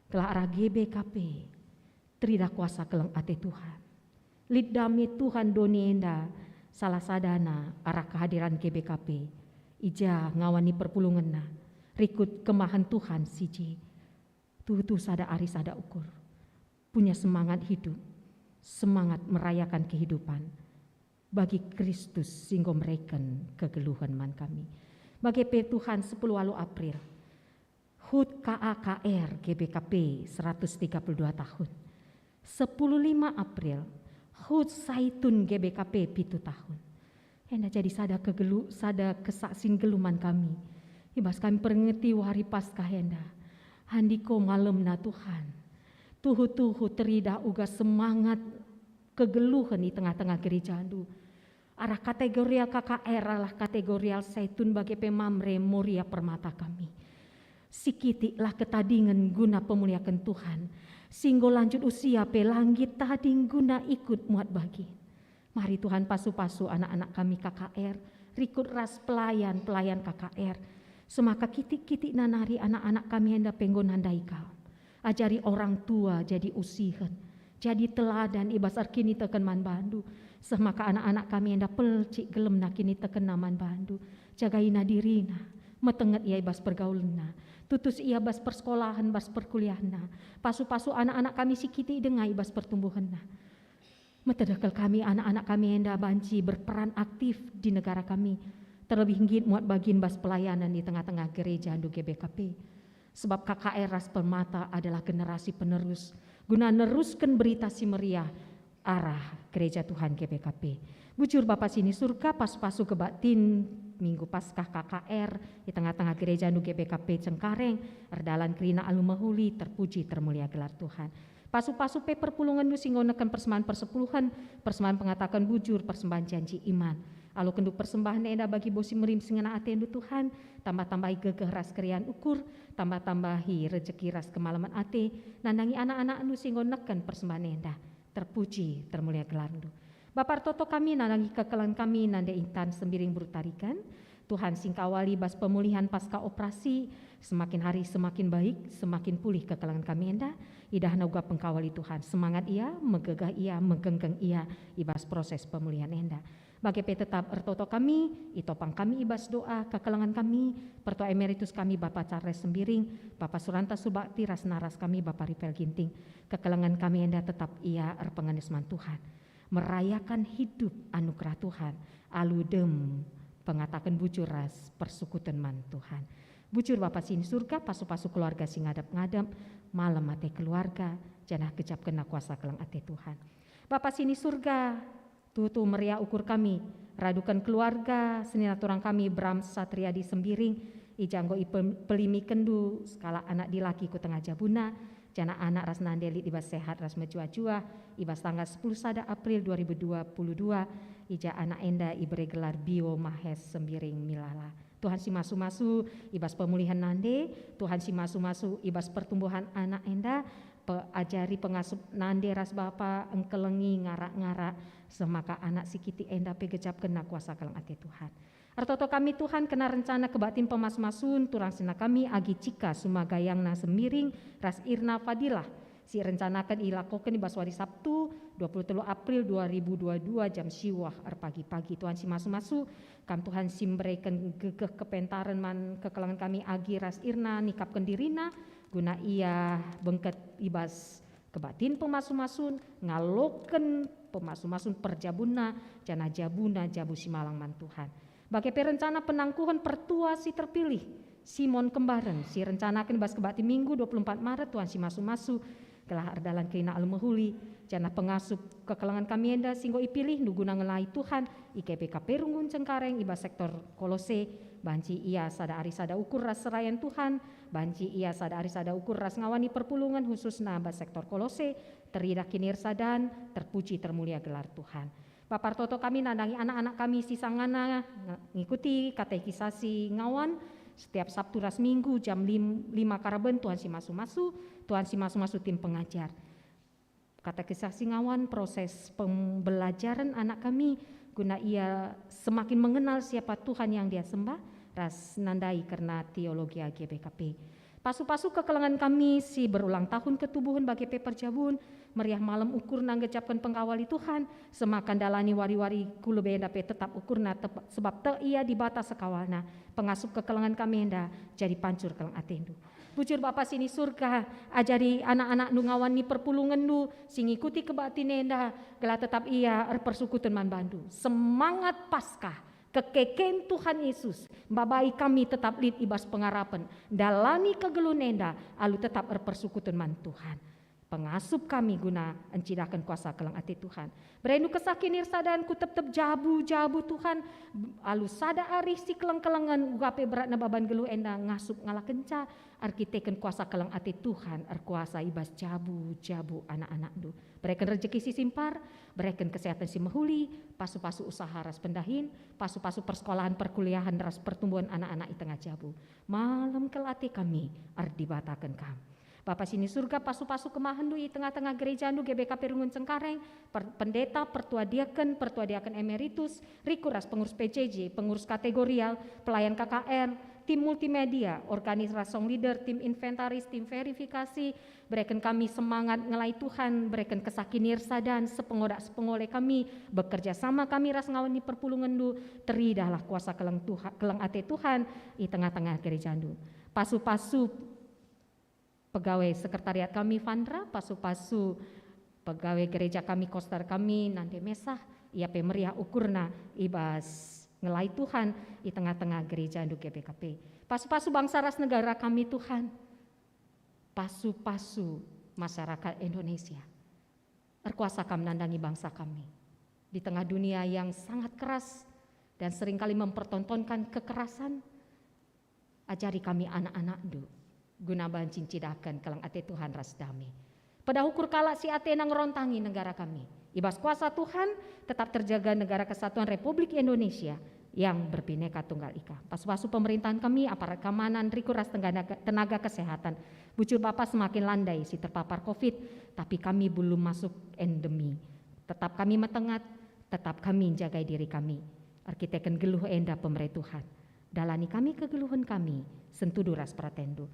Gelah arah G B K P, teridah kuasa keleng ate Tuhan. Lit dame Tuhan doni enda, salah sadana arah kehadiran G B K P, i ja ngawan ni perpulungenna, rikut kemahen Tuhan si je. Tuhu-tuhu sada ari sada ukur, punya semangat hidup, semangat merayakan kehidupan bagi Kristus si enggo mereken kegeluhen man kami. Bage pe Tuhan, sepuluh waluh April, hut K A K R G B K P seratus tiga puluh dua tahun. Sepuluh lima April, hut Saitun G B K P pitu tahun. Enda jadi sada kegelu-, sada kesaksin geluh man kami. I bas kami peringeti wari Paskah enda. Andiko malemna Tuhan. Tuhu-tuhu teridah uga semangat kegeluhen i tengah-tengah gerejaNdu. Arah kategorial K K R, arah kategorial Saitun bage pe Mamre, Moria, Permata kami. Sikitiklah ketadingen guna pemuliaken Tuhan. Si enggo lanjut usia pe la nggit tading guna ikut muat bagin. Mari Tuhan pasu-pasu anak-anak kami K K R, rikut ras pelayan-pelayan K K R. Semaka kitik-kitikna nari anak-anak kami enda pe enggo nandai Kam. Ajari orang tua jadi usihen, jadi teladan i bas erkiniteken man bandu, seh maka anak-anak kami enda pelcik gelemna kinitekenna man bandu. Jagaina dirina, metenget ia i bas pergaulenna, tutus ia bas persekolahen, bas perkuliahna. Pasu-pasu anak-anak kami si kitik denga i bas pertumbuhenna. Metedeh kal kami anak-anak kami enda banci berperan aktif di negara kami, terlebih nggit muat bagin bas pelayanan di tengah-tengah gerejaNdu G B K P. Sebab K K R ras Permata adalah generasi penerus guna nerusken Berita Si Meriah arah Gereja Tuhan G B K P. Bujur Bapa si ni Surga, pasu-pasu kebaktin Minggu Paskah K K R i tengah-tengah gerejandu G B K P Cengkareng, erdalan kerina alu mehuli, terpuji termulia gelar Tuhan. Pasu-pasu pe perpulungenndu si enggo neken persembahen persepuluhen, persembahen pengataken bujur, persembahen janji iman. Alokenndu persembahen enda bagi bos si merim si ngena atendu Tuhan, tambah-tambahi gegeh ras keriahen ukur, tambah-tambahi rejeki ras kemalemen ate, nandangi anak-anakndu si enggo neken persembahen enda. Terpuji, termulia gelarndu. Bapa ertoto kami nandangi kekelengen kami nande intan Sembiring Beru Tarigan. Tuhan si ngkawali bas pemulihan pasca operasi, semakin hari semakin baik, semakin pulih kekelengen kami enda. Idahna uga pengkawali Tuhan, semangat ia, megegeh ia, megenggeng ia i bas proses pemulihan enda. Bage pe tetap ertoto kami, itopang kami i bas doa kekelengen kami, Pertua Emeritus kami Bapa Charles Sembiring, Bapa Suranta Subakti ras naras kami Bapa Ripel Ginting. Kekelengen kami enda tetap ia erpengendes man Tuhan. Merayakan hidup anugerah Tuhan, alu dem pengataken bujur ras persukuten man Tuhan. Bujur Bapa si ni Surga, pasu-pasu keluarga si ngadap-ngadap, malem ate keluarga, janah gejapkenna kuasa keleng ate Tuhan. Bapa si ni Surga, tuhu-tuhu meriah ukur kami, raduken keluarga senina turang kami Bram Satriadi Sembiring, i ja enggo ipelimikenndu sekalak anak dilaki ku tengah jabuna, janah anak ras nande lit i bas sehat ras mejuah-juah, i bas tanggal sepuluh sada April dua ribu dua puluh dua, i ja anak enda ibere gelar Bio Mahes Sembiring Milala. Tuhan si masu-masu i bas pemulihan nande, Tuhan si masu-masu i bas pertumbuhan anak enda, pe-, ajari pengasup nande ras bapa engkelengi ngarak-ngarak, seh maka anak si kitik enda pe gejapkenna kuasa keleng ate Tuhan. Ertoto kami Tuhan kena rencana kebaktin pemasu-masun turang senina kami Agi Cika Sumagayangna Sembiring ras Irna Fadilah, si irencanaken ilakoken i bas wari Sabtu, dua puluh telu April dua ribu dua dua jam siwah erpagi-pagi. Tuhan si masu-masu, Kam Tuhan si mbereken gegeh kepentaren man kekelengen kami Agi ras Irna nikapken dirina, guna ia bengket i bas kebaktin pemasu-masun, ngaloken pemasu-masun perjabunna, janah jabuna jabu si malang man Tuhan. Bage pe rencana penangkuhen pertua si terpilih, Simon Kembaren, si rencanaken bas kebaktin Minggu dua puluh empat Maret, Tuhan si masu-masu, gelah erdalan kerina alu mehuli, janah pengasup kekelengen kami enda si enggo ipilihndu guna ngelai Tuhan i G B K P Runggun Cengkareng i bas sektor Kolose, banci ia sada ari sada ukur ras serayan Tuhan, banci ia sada ari sada ukur ras ngawani perpulungen khususna bas sektor Kolose, teridah kinirsadan, terpuji termulia gelar Tuhan. Bapa ertoto kami nandangi anak-anak kami si sangana nge-, ngikuti katekisasi ngawan setiap Sabtu ras Minggu jam lim-, lima karaben. Tuhan si masu-masu, Tuhan si masu-masu tim pengajar. Katekisasi ngawan proses pembelajaren anak kami guna ia semakin mengenal siapa Tuhan yang dia sembah ras nandai kerna teologia G B K P. Pasu-pasu kekelengen kami si berulang tahun ketubuhen bage pe perjabun, meriah malem ukurna nggejapken pengkawali Tuhan, seh maka ndalani wari-wari ku lebe enda pe tetap ukurna tep-, sebab tek ia Dibata sekawalna, pengasup kekelengen kami enda jadi pancur keleng atendu. Bujur Bapa si ni Surga, ajari anak-anakndu ngawan ni perpulungenndu si ngikuti kebaktin enda, gelah tetap ia erpersukuten man bandu. Semangat Paskah, kekeken Tuhan Yesus, mbabai kami tetap lit i bas pengarapen, ndalani kegeluhen enda alu tetap erpersukuten man Tuhan. Pengasup kami guna encidahken kuasa keleng ate Tuhan. Berendu kesah kinirsadan ku tep-tep jabu-jabu Tuhan, alu sada arih si keleng-kelengen uga pe beratna baban geluh enda ngasup ngalakenca, erkiteken kuasa keleng ate Tuhan erkuasa i bas jabu-jabu anak-anakndu. Bereken rejeki si simpar, bereken kesehatan si mehuli, pasu-pasu usaha ras pendahin, pasu-pasu persekolahan, perkuliahen ras pertumbuhen anak-anak i tengah jabu. Malem kel ate kami erdibataken Kam. Bapa si ni Surga, pasu-pasu kemahenndu i tengah-tengah gerejandu G B K P Runggun Cengkareng, per-, pendeta, pertua diaken, pertua diaken emeritus, riku ras pengurus P J J, pengurus kategorial, pelayan K K R, tim multimedia, organis ras song leader, tim inventaris, tim verifikasi, bereken kami semangat ngelai Tuhan, bereken kesah kinirsadan, sepengodak sepengole kami, bekerja sama kami ras ngawan ni perpulungenndu, teridahlah kuasa keleng Tuha-, keleng ate Tuhan i tengah-tengah gerejandu. Pasu-pasu pegawai sekretariat kami Vandra, pasu-pasu pegawai gereja kami, koster kami, nande mesah, ia pe meriah ukurna i bas ngelai Tuhan i tengah-tengah gerejandu G B K P. Pasu-pasu bangsa ras negara kami Tuhan, pasu-pasu masyarakat Indonesia. Erkuasa Kam nandangi bangsa kami. Di tengah dunia yang sangat keras dan seringkali mempertontonkan kekerasan, ajari kami anak-anak-Ndu, guna banci ncidaken keleng ate Tuhan ras dame. Peda ukur kalak si atena ngerontangi negara kami. I bas kuasa Tuhan, tetap terjaga Negara Kesatuan Republik Indonesia yang berbineka tunggal ika. Pasu-pasu pemerintahan kami, aparat keamanan, rikur ras tenaga, tenaga kesehatan. Bujur Bapa, semakin landai si terpapar covid, tapi kami belum masuk endemi. Tetap kami metengat, tetap kami njagai diri kami. Erkiteken geluh enda pemere Tuhan, dalani kami kegeluhen kami, sentudu ras peratenNdu.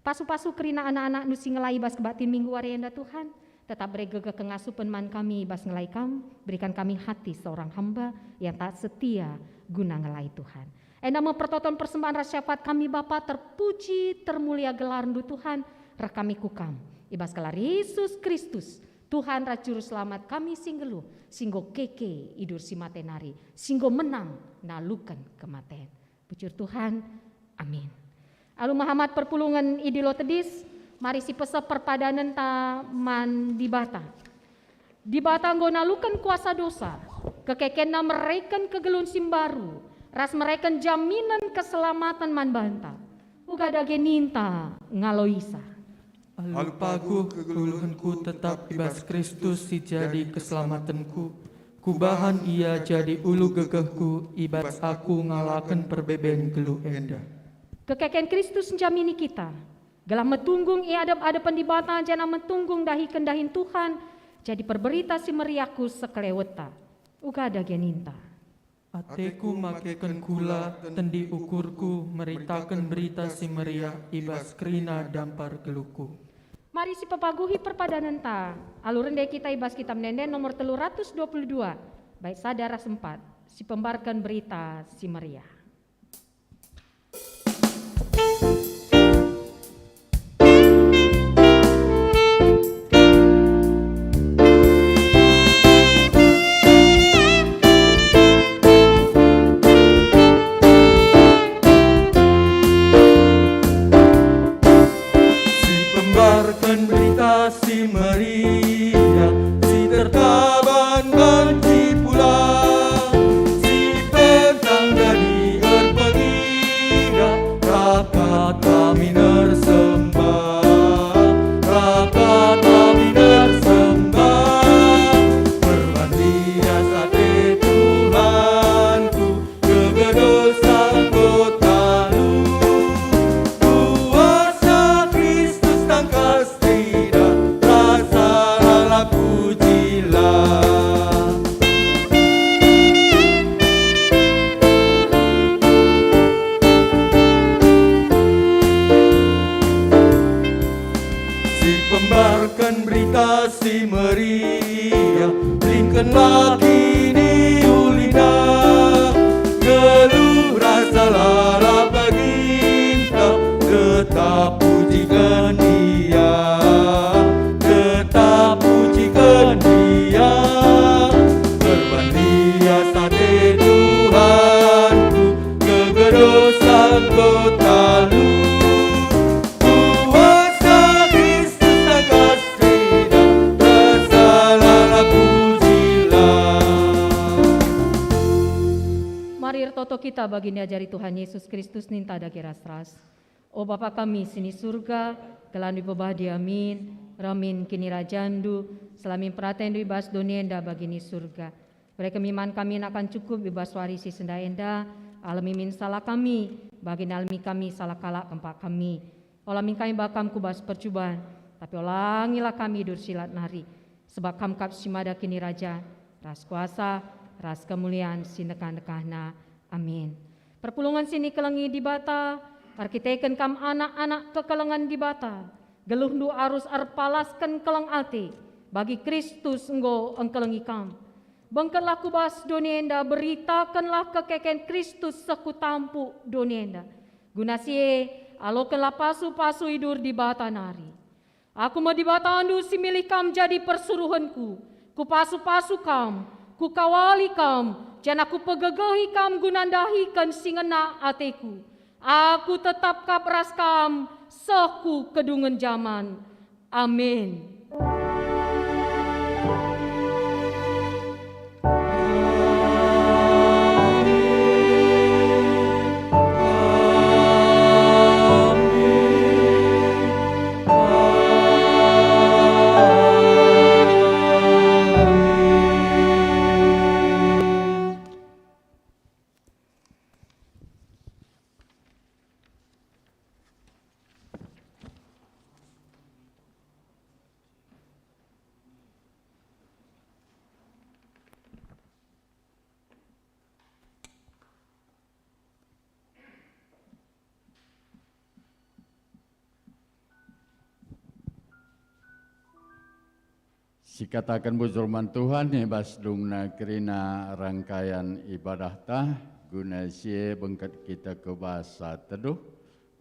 Pasu-pasu kerina anak-anakNdu si ngelai bas kebaktin minggu wari enda, Tuhan. Tetap bere gegeh kengasupen man kami bas ngelai Kam, berikan kami hati seorang hamba yang taat setia guna ngelai Tuhan. Enda me pertoton persembahen ras syafaat kami, Bapa, terpuji, termulia gelarNdu, Tuhan, reh kami ku Kam. I bas gelar Yesus Kristus, Tuhan ras Juru Selamat kami si nggeluh, si enggo keke i bas si mate nari, si enggo menang naluken kematen. Bujur Tuhan. Amin. Alu mehamat perpulungen idilo tedis, mari sipeseh perpadanenta man Dibata. Dibata enggo naluken kuasa dosa, kekekenNa mereken kegeluhen si mbaru, ras mereken jaminen keselamaten man banta. Uga dage ninta ngaloisa. Alu paguh kegeluhenku tetap i bas Kristus si jadi keselamatenku. Kubahan Ia jadi ulu gegehku i bas aku ngalaken perbeben geluh enda. Kekeken Kristus njamini kita, gelah metunggung i adep-adepen Dibata janah metunggung ndahiken dahin Tuhan, jadi perberita si meriah ku sekelewetta. Uga dage ninta. Ateku makeken kula, tendi ukurku, meritaken Berita Si Meriah i bas kerina dampar geluhku. Mari sipepaguhi perpadanenta, alu rende kita i bas Kitab Ende-enden nomor telu ratus dua puluh dua, bait sada ras empat, sipembarken Berita Si Meriah. Sipembarken Berita Si Meriah, si tertaban banci pulang, si pentang jadi erpengidah, rakat kami nersembah, rakat kami nersembah. Perban lias ate Tuhanku, gegeh dosa enggo talu. Kuasa Kristus tangkas tidak, rasa lalap pujilah. Sipembarken Berita Si Meriah, belingkenlah kiniulinta, geluh rasa lalap baginta, tetap pujiken Ia, tetap pujiken Ia. Perban lias ate Tuhanku, gegeh dosa enggo talu. Kuasa Kristus tangkas tidak, rasa lalap pujilah. Mari ertoto kita bagi niajari Tuhan Yesus Kristus ninta dage ras-ras. O Bapa kami si ni Surga, gelarNdu ipebadi, amin. Reh min kinirajanNdu, selamin peratenNdu i bas doni enda bagi ni Surga. Bere kami man kami nakan cukup i bas wari si sendah enda, alemi min salah kami, bagi nalemi kami salah kalak kempak kami. Ola min kami bakam ku bas percuban, tapi olangilah kami i bas si lat nari, sebab Kam kap si mada kinirajan, ras kuasa, ras kemulian si ndekah-ndekahna. Amin. Perpulungen si nikelengi Dibata, erkiteken kam anak-anak kekelengen Dibata, geluhndu arus erpalasken keleng ate, bagi Kristus enggo engkelengi kam. Bengketlah ku bas doni enda, beritakenlah kekeken Kristus seh ku tampuk doni enda. Guna si e, alokenlah pasu-pasu idur Dibata nari. Aku me Dibatandu si milih kam jadi persuruhenku. Kupasu-pasu kam, kukawali kam, janah kupegegehi kam guna ndahiken si ngena ateku. Aku tetap kap ras kam seh ku kedungen jaman. Amin. Sikataken bujur man Tuhan i bas dungna kerina rangkaian ibadahta, guna si e bengket kita ku bas teduh,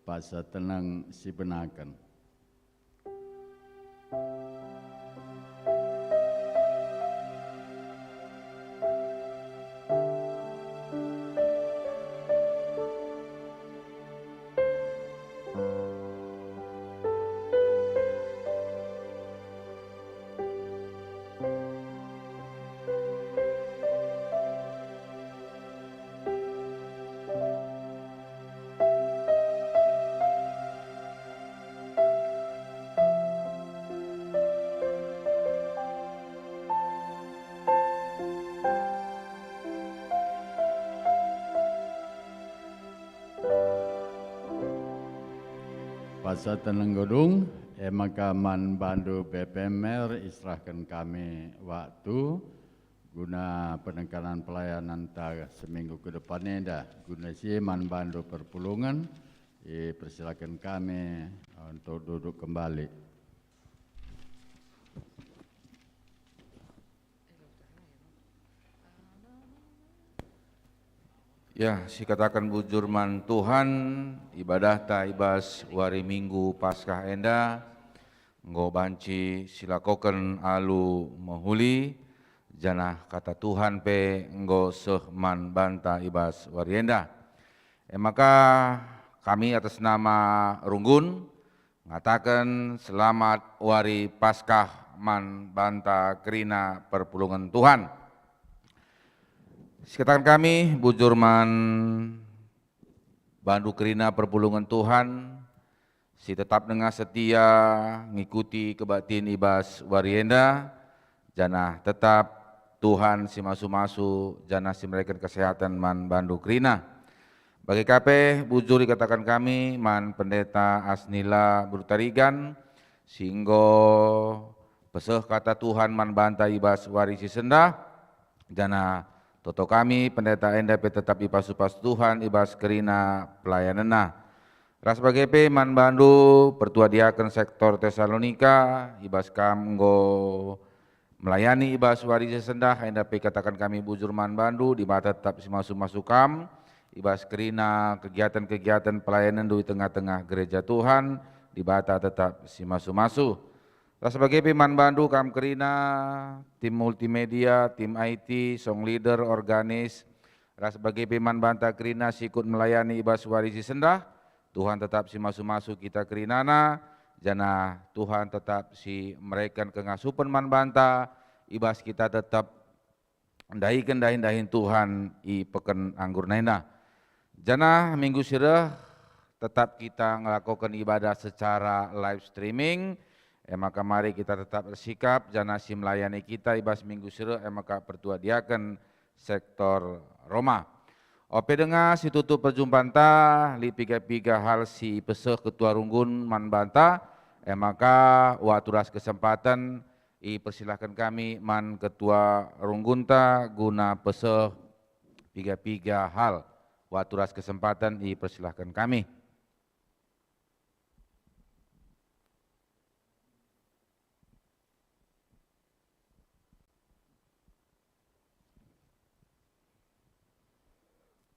bas teneng sibenaken. Bas teneng enggo dung, e maka man bandu B P M R iserahken kami waktu guna penekanan pelayananta seminggu ke depan enda, guna si e man bandu perpulungen, ipersilaken kami untuk duduk kembali. Ya, sikataken bujur man Tuhan, ibadahta i bas wari Minggu Paskah enda enggo banci silakoken alu mehuli, janah Kata Tuhan pe enggo seh man banta i bas wari enda. E maka kami atas nama Runggun ngataken selamat wari Paskah man banta kerina perpulungen Tuhan. Sikataken kami bujur man bandu kerina perpulungen Tuhan, si tetap denga setia ngikuti kebaktin i bas wari enda, janah tetap Tuhan si masu-masu janah si mereken kesehatan man bandu kerina. Bage ka pe bujur ikataken kami man Pendeta Asnila Berutarigan, si enggo peseh kata Tuhan man banta i bas wari si sendah, janah toto kami Pendeta enda pe tetap ipasu-pasu Tuhan i bas kerina pelayanenna. Ras bage pe man bandu pertua diaken sektor Tesalonika, i bas kam enggo melayani i bas wari si sendah, enda pe kataken kami bujur man bandu, Dibata tetap si masu-masu kam, i bas kerina kegiatan-kegiatan pelayanenndu i tengah-tengah gereja Tuhan, Dibata tetap si masu-masu. Ras bage pe man bandu kam kerina, tim multimedia, tim I T, song leader, organis, ras bage pe man banta kerina si ikut melayani i bas wari si sendah, Tuhan tetap si masu-masu kita kerinana, janah Tuhan tetap si mereken kengasupen man banta, i bas kita tetap ndahiken dahin-dahin Tuhan i peken anggurna enda. Janah minggu si reh tetap kita ngelakoken ibadah secara live streaming, e maka mari kita tetap ersikap, janah si melayani kita i bas minggu si reh e maka pertua diaken sektor Roma. Ope denga si tutup perjumpanta, lit piga-piga hal si ipeseh Ketua Runggun man banta, e maka waktu ras kesempaten ipersilahken kami man Ketua Runggunta guna peseh piga-piga hal. Waktu ras kesempaten ipersilahken kami.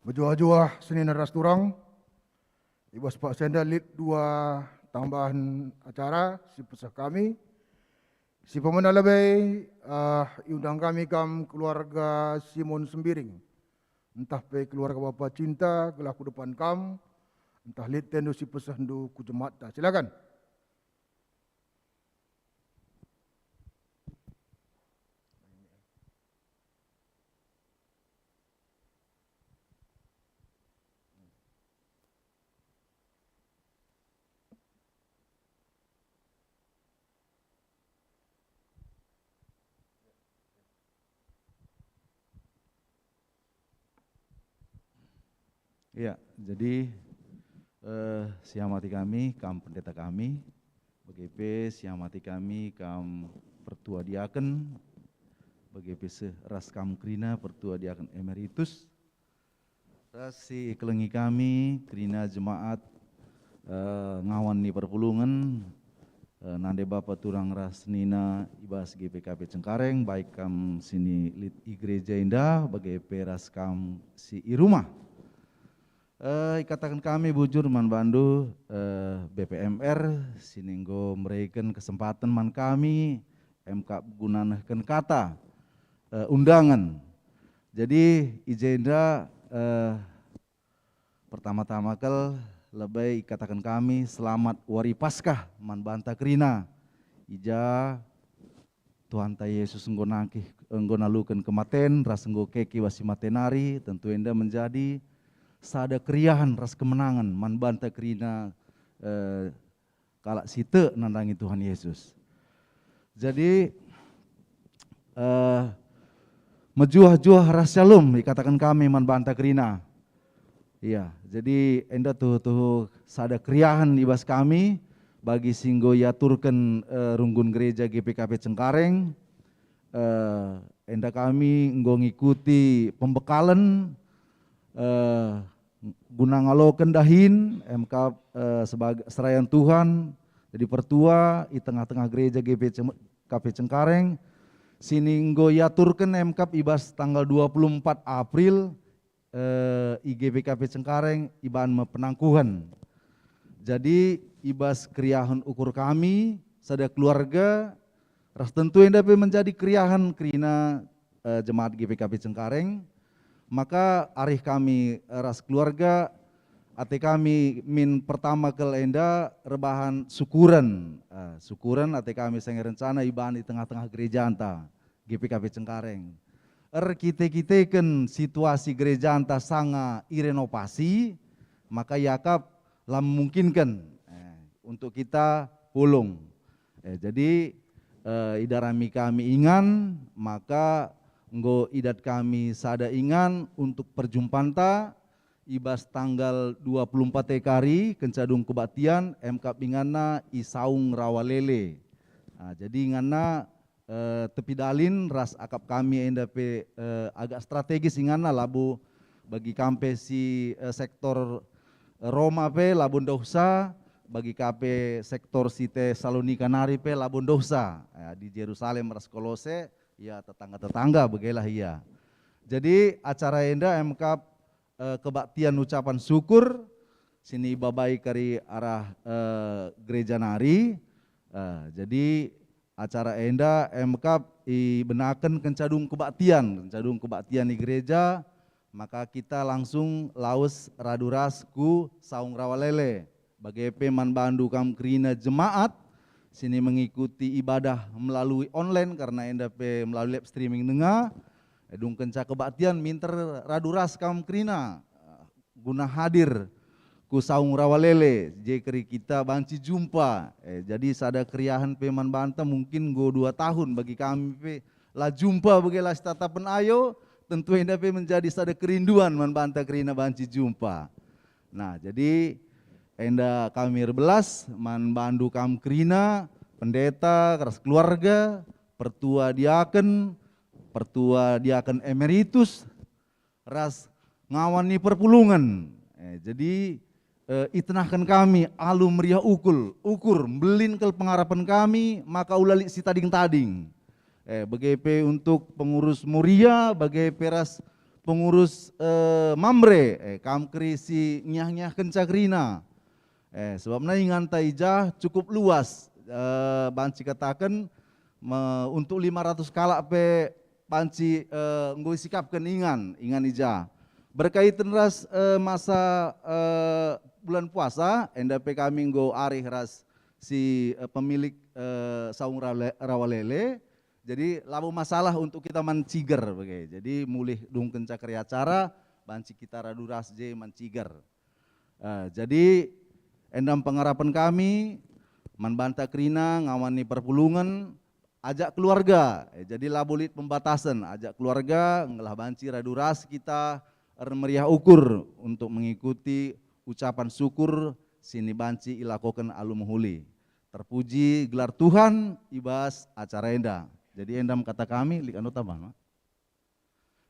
Mejuah-juah senina ras turang, i bas paksa enda lit dua tambahan acara si peseh kami. Si pemena lebe, eh, iundang kami kam keluarga Simon Sembiring, ntah pe keluarga Bapa Cinta, gelah ku depan kam, ntah lit atendu si pesehndu ku jemaat. Silakan. Ya, jadi, eh, siamati kami, kam pendeta kami, bage pe siamati kami, kam pertua diaken, bage pe seh ras kam kerina pertua diaken emeritus, ras si ikelengi kami kerina jemaat, eh, ngawan ni perpulungen, eh, nande bapa turang ras senina i bas G P K P Cengkareng, baik kam si lit i gereja enda, bage pe ras kam si i rumah. Eh, ikataken kami bujur man bandu, eh, B P M R, si enggo mereken kesempaten man kami, emkap guna nehken kata, eh, undangan. Jadi, i jenda, eh, pertama-tama kal lebe ikataken kami selamat Wari Paskah man banta kerina. I ja Tuhanta Yesus enggo nangkih, enggo naluken kematen ras enggo keke bas si mate nari, tentu enda menjadi sada keriahen ras kemenangen man banta kerina, eh, kalak si tek nandangi Tuhan Yesus. Jadi, eh, mejuah-juah ras syalom ikataken kami man banta kerina. Iya, jadi enda tuhu-tuhu sada keriahen i bas kami bagi si enggo iaturken, eh, runggun gereja G P K P Cengkareng. Eh, enda kami enggo ngikuti pembekalen, eh, guna ngaloken dahin, emkap, eh, sebagai serayan Tuhan, jadi pertua i tengah-tengah gereja G P C, K P Cengkareng, si enggo iaturken emkap i bas tanggal dua puluh empat April, eh, i G P K P Cengkareng ibahan me penangkuhen. Jadi, i bas keriahen ukur kami, sada keluarga, ras tentu enda pe menjadi keriahen kerina, eh, jemaat G P K P Cengkareng, maka arih kami, eh, ras keluarga, ate kami min pertama kal enda erbahan syukuren. Eh, syukuren ate kami sanga rencana ibahan i tengah-tengah gerejanta, G P K P Cengkareng. Erkite-kiteken situasi gerejanta sanga irenovasi, maka iakap la memungkinken, eh, untuk kita pulung. Eh, jadi, eh, idarami kami ingan, maka enggo idat kami sada ingan untuk perjumpanta i bas tanggal dua puluh empat e kari, kenca dung kebaktian, emkap inganna i Saung Rawalele. Ah, jadi inganna, eh, tepi dalin ras akap kami enda pe, eh, agak strategis inganna, labo bagi kam pe si, eh, sektor Roma pe labo ndohsa, bagi kam pe sektor si Tesalonika nari pe labo ndohsa. Ya, di Jerusalem ras Kolose, ya, tetangga-tetangga begelah ia. Jadi, acara enda emkap, eh, kebaktian ucapan syukur, si ibabai kari arah, eh, gereja nari. Eh, jadi, acara enda emkap ibenaken kenca dung kebaktian, kenca dung kebaktian i gereja, maka kita langsung lawes radu ras ku Saung Rawalele. Bage pe man bandu kam kerina jemaat, si mengikuti ibadah melalui online, karena enda pe melalui live streaming denga. Eh, dung kenca kebaktian minter radu ras kam kerina, eh, guna hadir ku Saung Rawalele, je kari kita banci jumpa. Eh, jadi sada keriahen pe man banta mungkin enggo dua tahun bagi kami pe la jumpa bage la sitatapen ayo, tentu enda pe menjadi sada kerinduan man banta kerina banci jumpa. Nah, jadi enda kami erbelas man bandu kam kerina, pendeta, ras keluarga, pertua diaken, pertua diaken emeritus, ras ngawan ni perpulungen. Eh, jadi, eh, itenahken kami alu meriah ukul, ukur, mbelin kal pengarapen kami, maka ula lit si tading-tading. Eh, bage pe untuk pengurus Moria, bage pe ras pengurus, eh, Mamre, eh, kam keri si ngiah-ngiahkenca kerina. Eh, sebabna inganta i jah cukup luas, eh, banci kataken me-, untuk lima ratus kalak pe banci, eh, enggo isikapken ingan, ingan i jah. Berkaitan ras, eh, masa, eh, bulan puasa, enda pe kami enggo arih ras si, eh, pemilik, eh, Saung Rale-, Rawalele. Jadi labo masalah untuk kita manciger bage. Jadi mulih dungkenca kerina acara, banci kita radu ras je manciger. Eh, jadi endam pengarapen kami, man banta kerina ngawani perpulungen, ajak keluarga. Eh, jadi labo lit pembatasen, ajak keluarga, enggelah banci radu ras kita ermeriah ukur untuk mengikuti ucapan syukur si banci ilakoken alu mehuli. Terpuji gelar Tuhan i bas acara enda. Jadi endam kata kami, lit anu tambah, ma?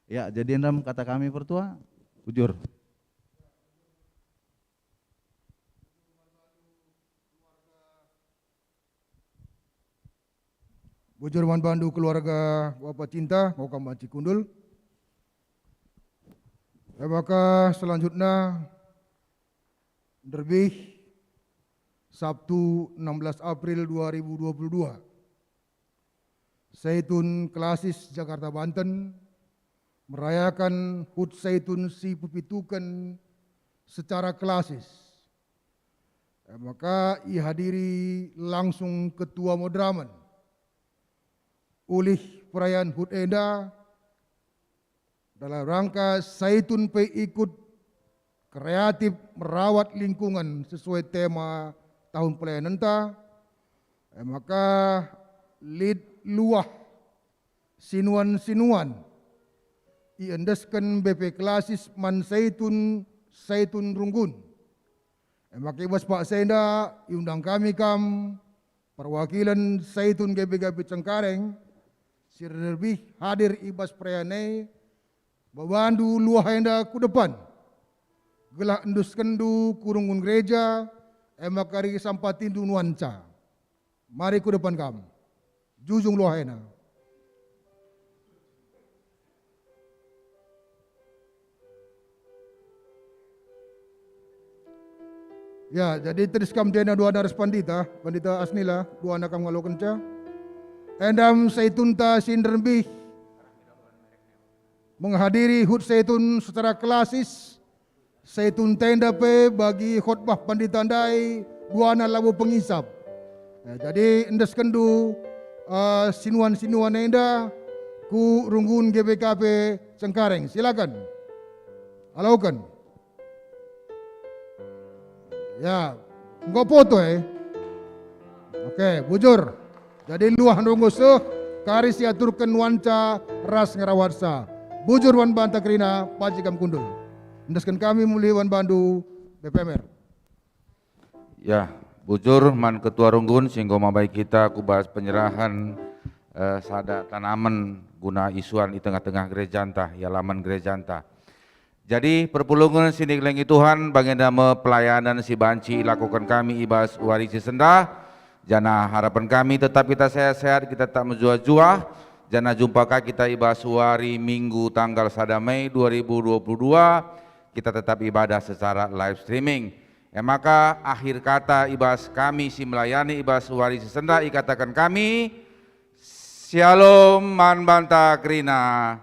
Ya, jadi endam kata kami pertua, bujur. Bujur man bandu keluarga Bapa Cinta, enggo kam banci kundul. E maka selanjutna nderbih Sabtu enam belas April dua ribu dua puluh dua. Saitun Klasis Jakarta Banten merayakan Hut Saitun si pepituken secara klasis. E maka ihadiri langsung Ketua Moderamen. Ulih perayaan Hut enda, dalam rangka Saitun pe ikut kreatif merawat lingkungan sesuai tema tahun pelayanenta, e maka lit luah sinuan-sinuan iendesken B P Klasis man Saitun, Saitun Runggun. E maka i bas paksa enda iundang kami kam, perwakilen Saitun G B K P Cengkareng, si nderbih hadir i bas perayaan e, babandu luah enda ku depan, gelah endeskenndu ku runggun gereja, e maka rikit sampatindu nuanca. Mari ku depan kam. Jujung luah enda. Ya, jadi tedis kam jenda duana ras pandita, Pandita Asnila, duana kam ngalokenca. Endam Saitunta si nderbih menghadiri Hut Saitun secara klasis, Saitun enda pe bagi khotbah pandita ndai duana labo pengisap. Ya, jadi endeskenndu, eh, sinuan-sinuan enda ku runggun G B K P Cengkareng. Silakan. Aloken. Ya, enggo poto, eh? Oke, bujur. Jadi luah ndunggu seh, kari si aturken nuanca ras ngerawatsa. Bujur man banta kerina, banci kam kundul. Endesken kami mulih man bandu, B P M R. Ya, bujur man Ketua Runggun si enggo mambai kita ku bas penyerahan, eh, sada tanamen guna isuan i tengah-tengah gerejanta, i alaman gerejanta. Jadi, perpulungen si nikelengi Tuhan, bagenda me pelayanen si banci ilakoken kami i bas wari si sendah, janah harapen kami tetap kita sehat-sehat, kita tetap mejuah-juah, janah jumpa ka kita i bas wari Minggu tanggal sada Mei dua ribu dua puluh dua, kita tetap ibadah secara live streaming. E maka, akhir kata i bas kami si melayani i bas wari si sendah ikataken kami, Syalom man banta kerina.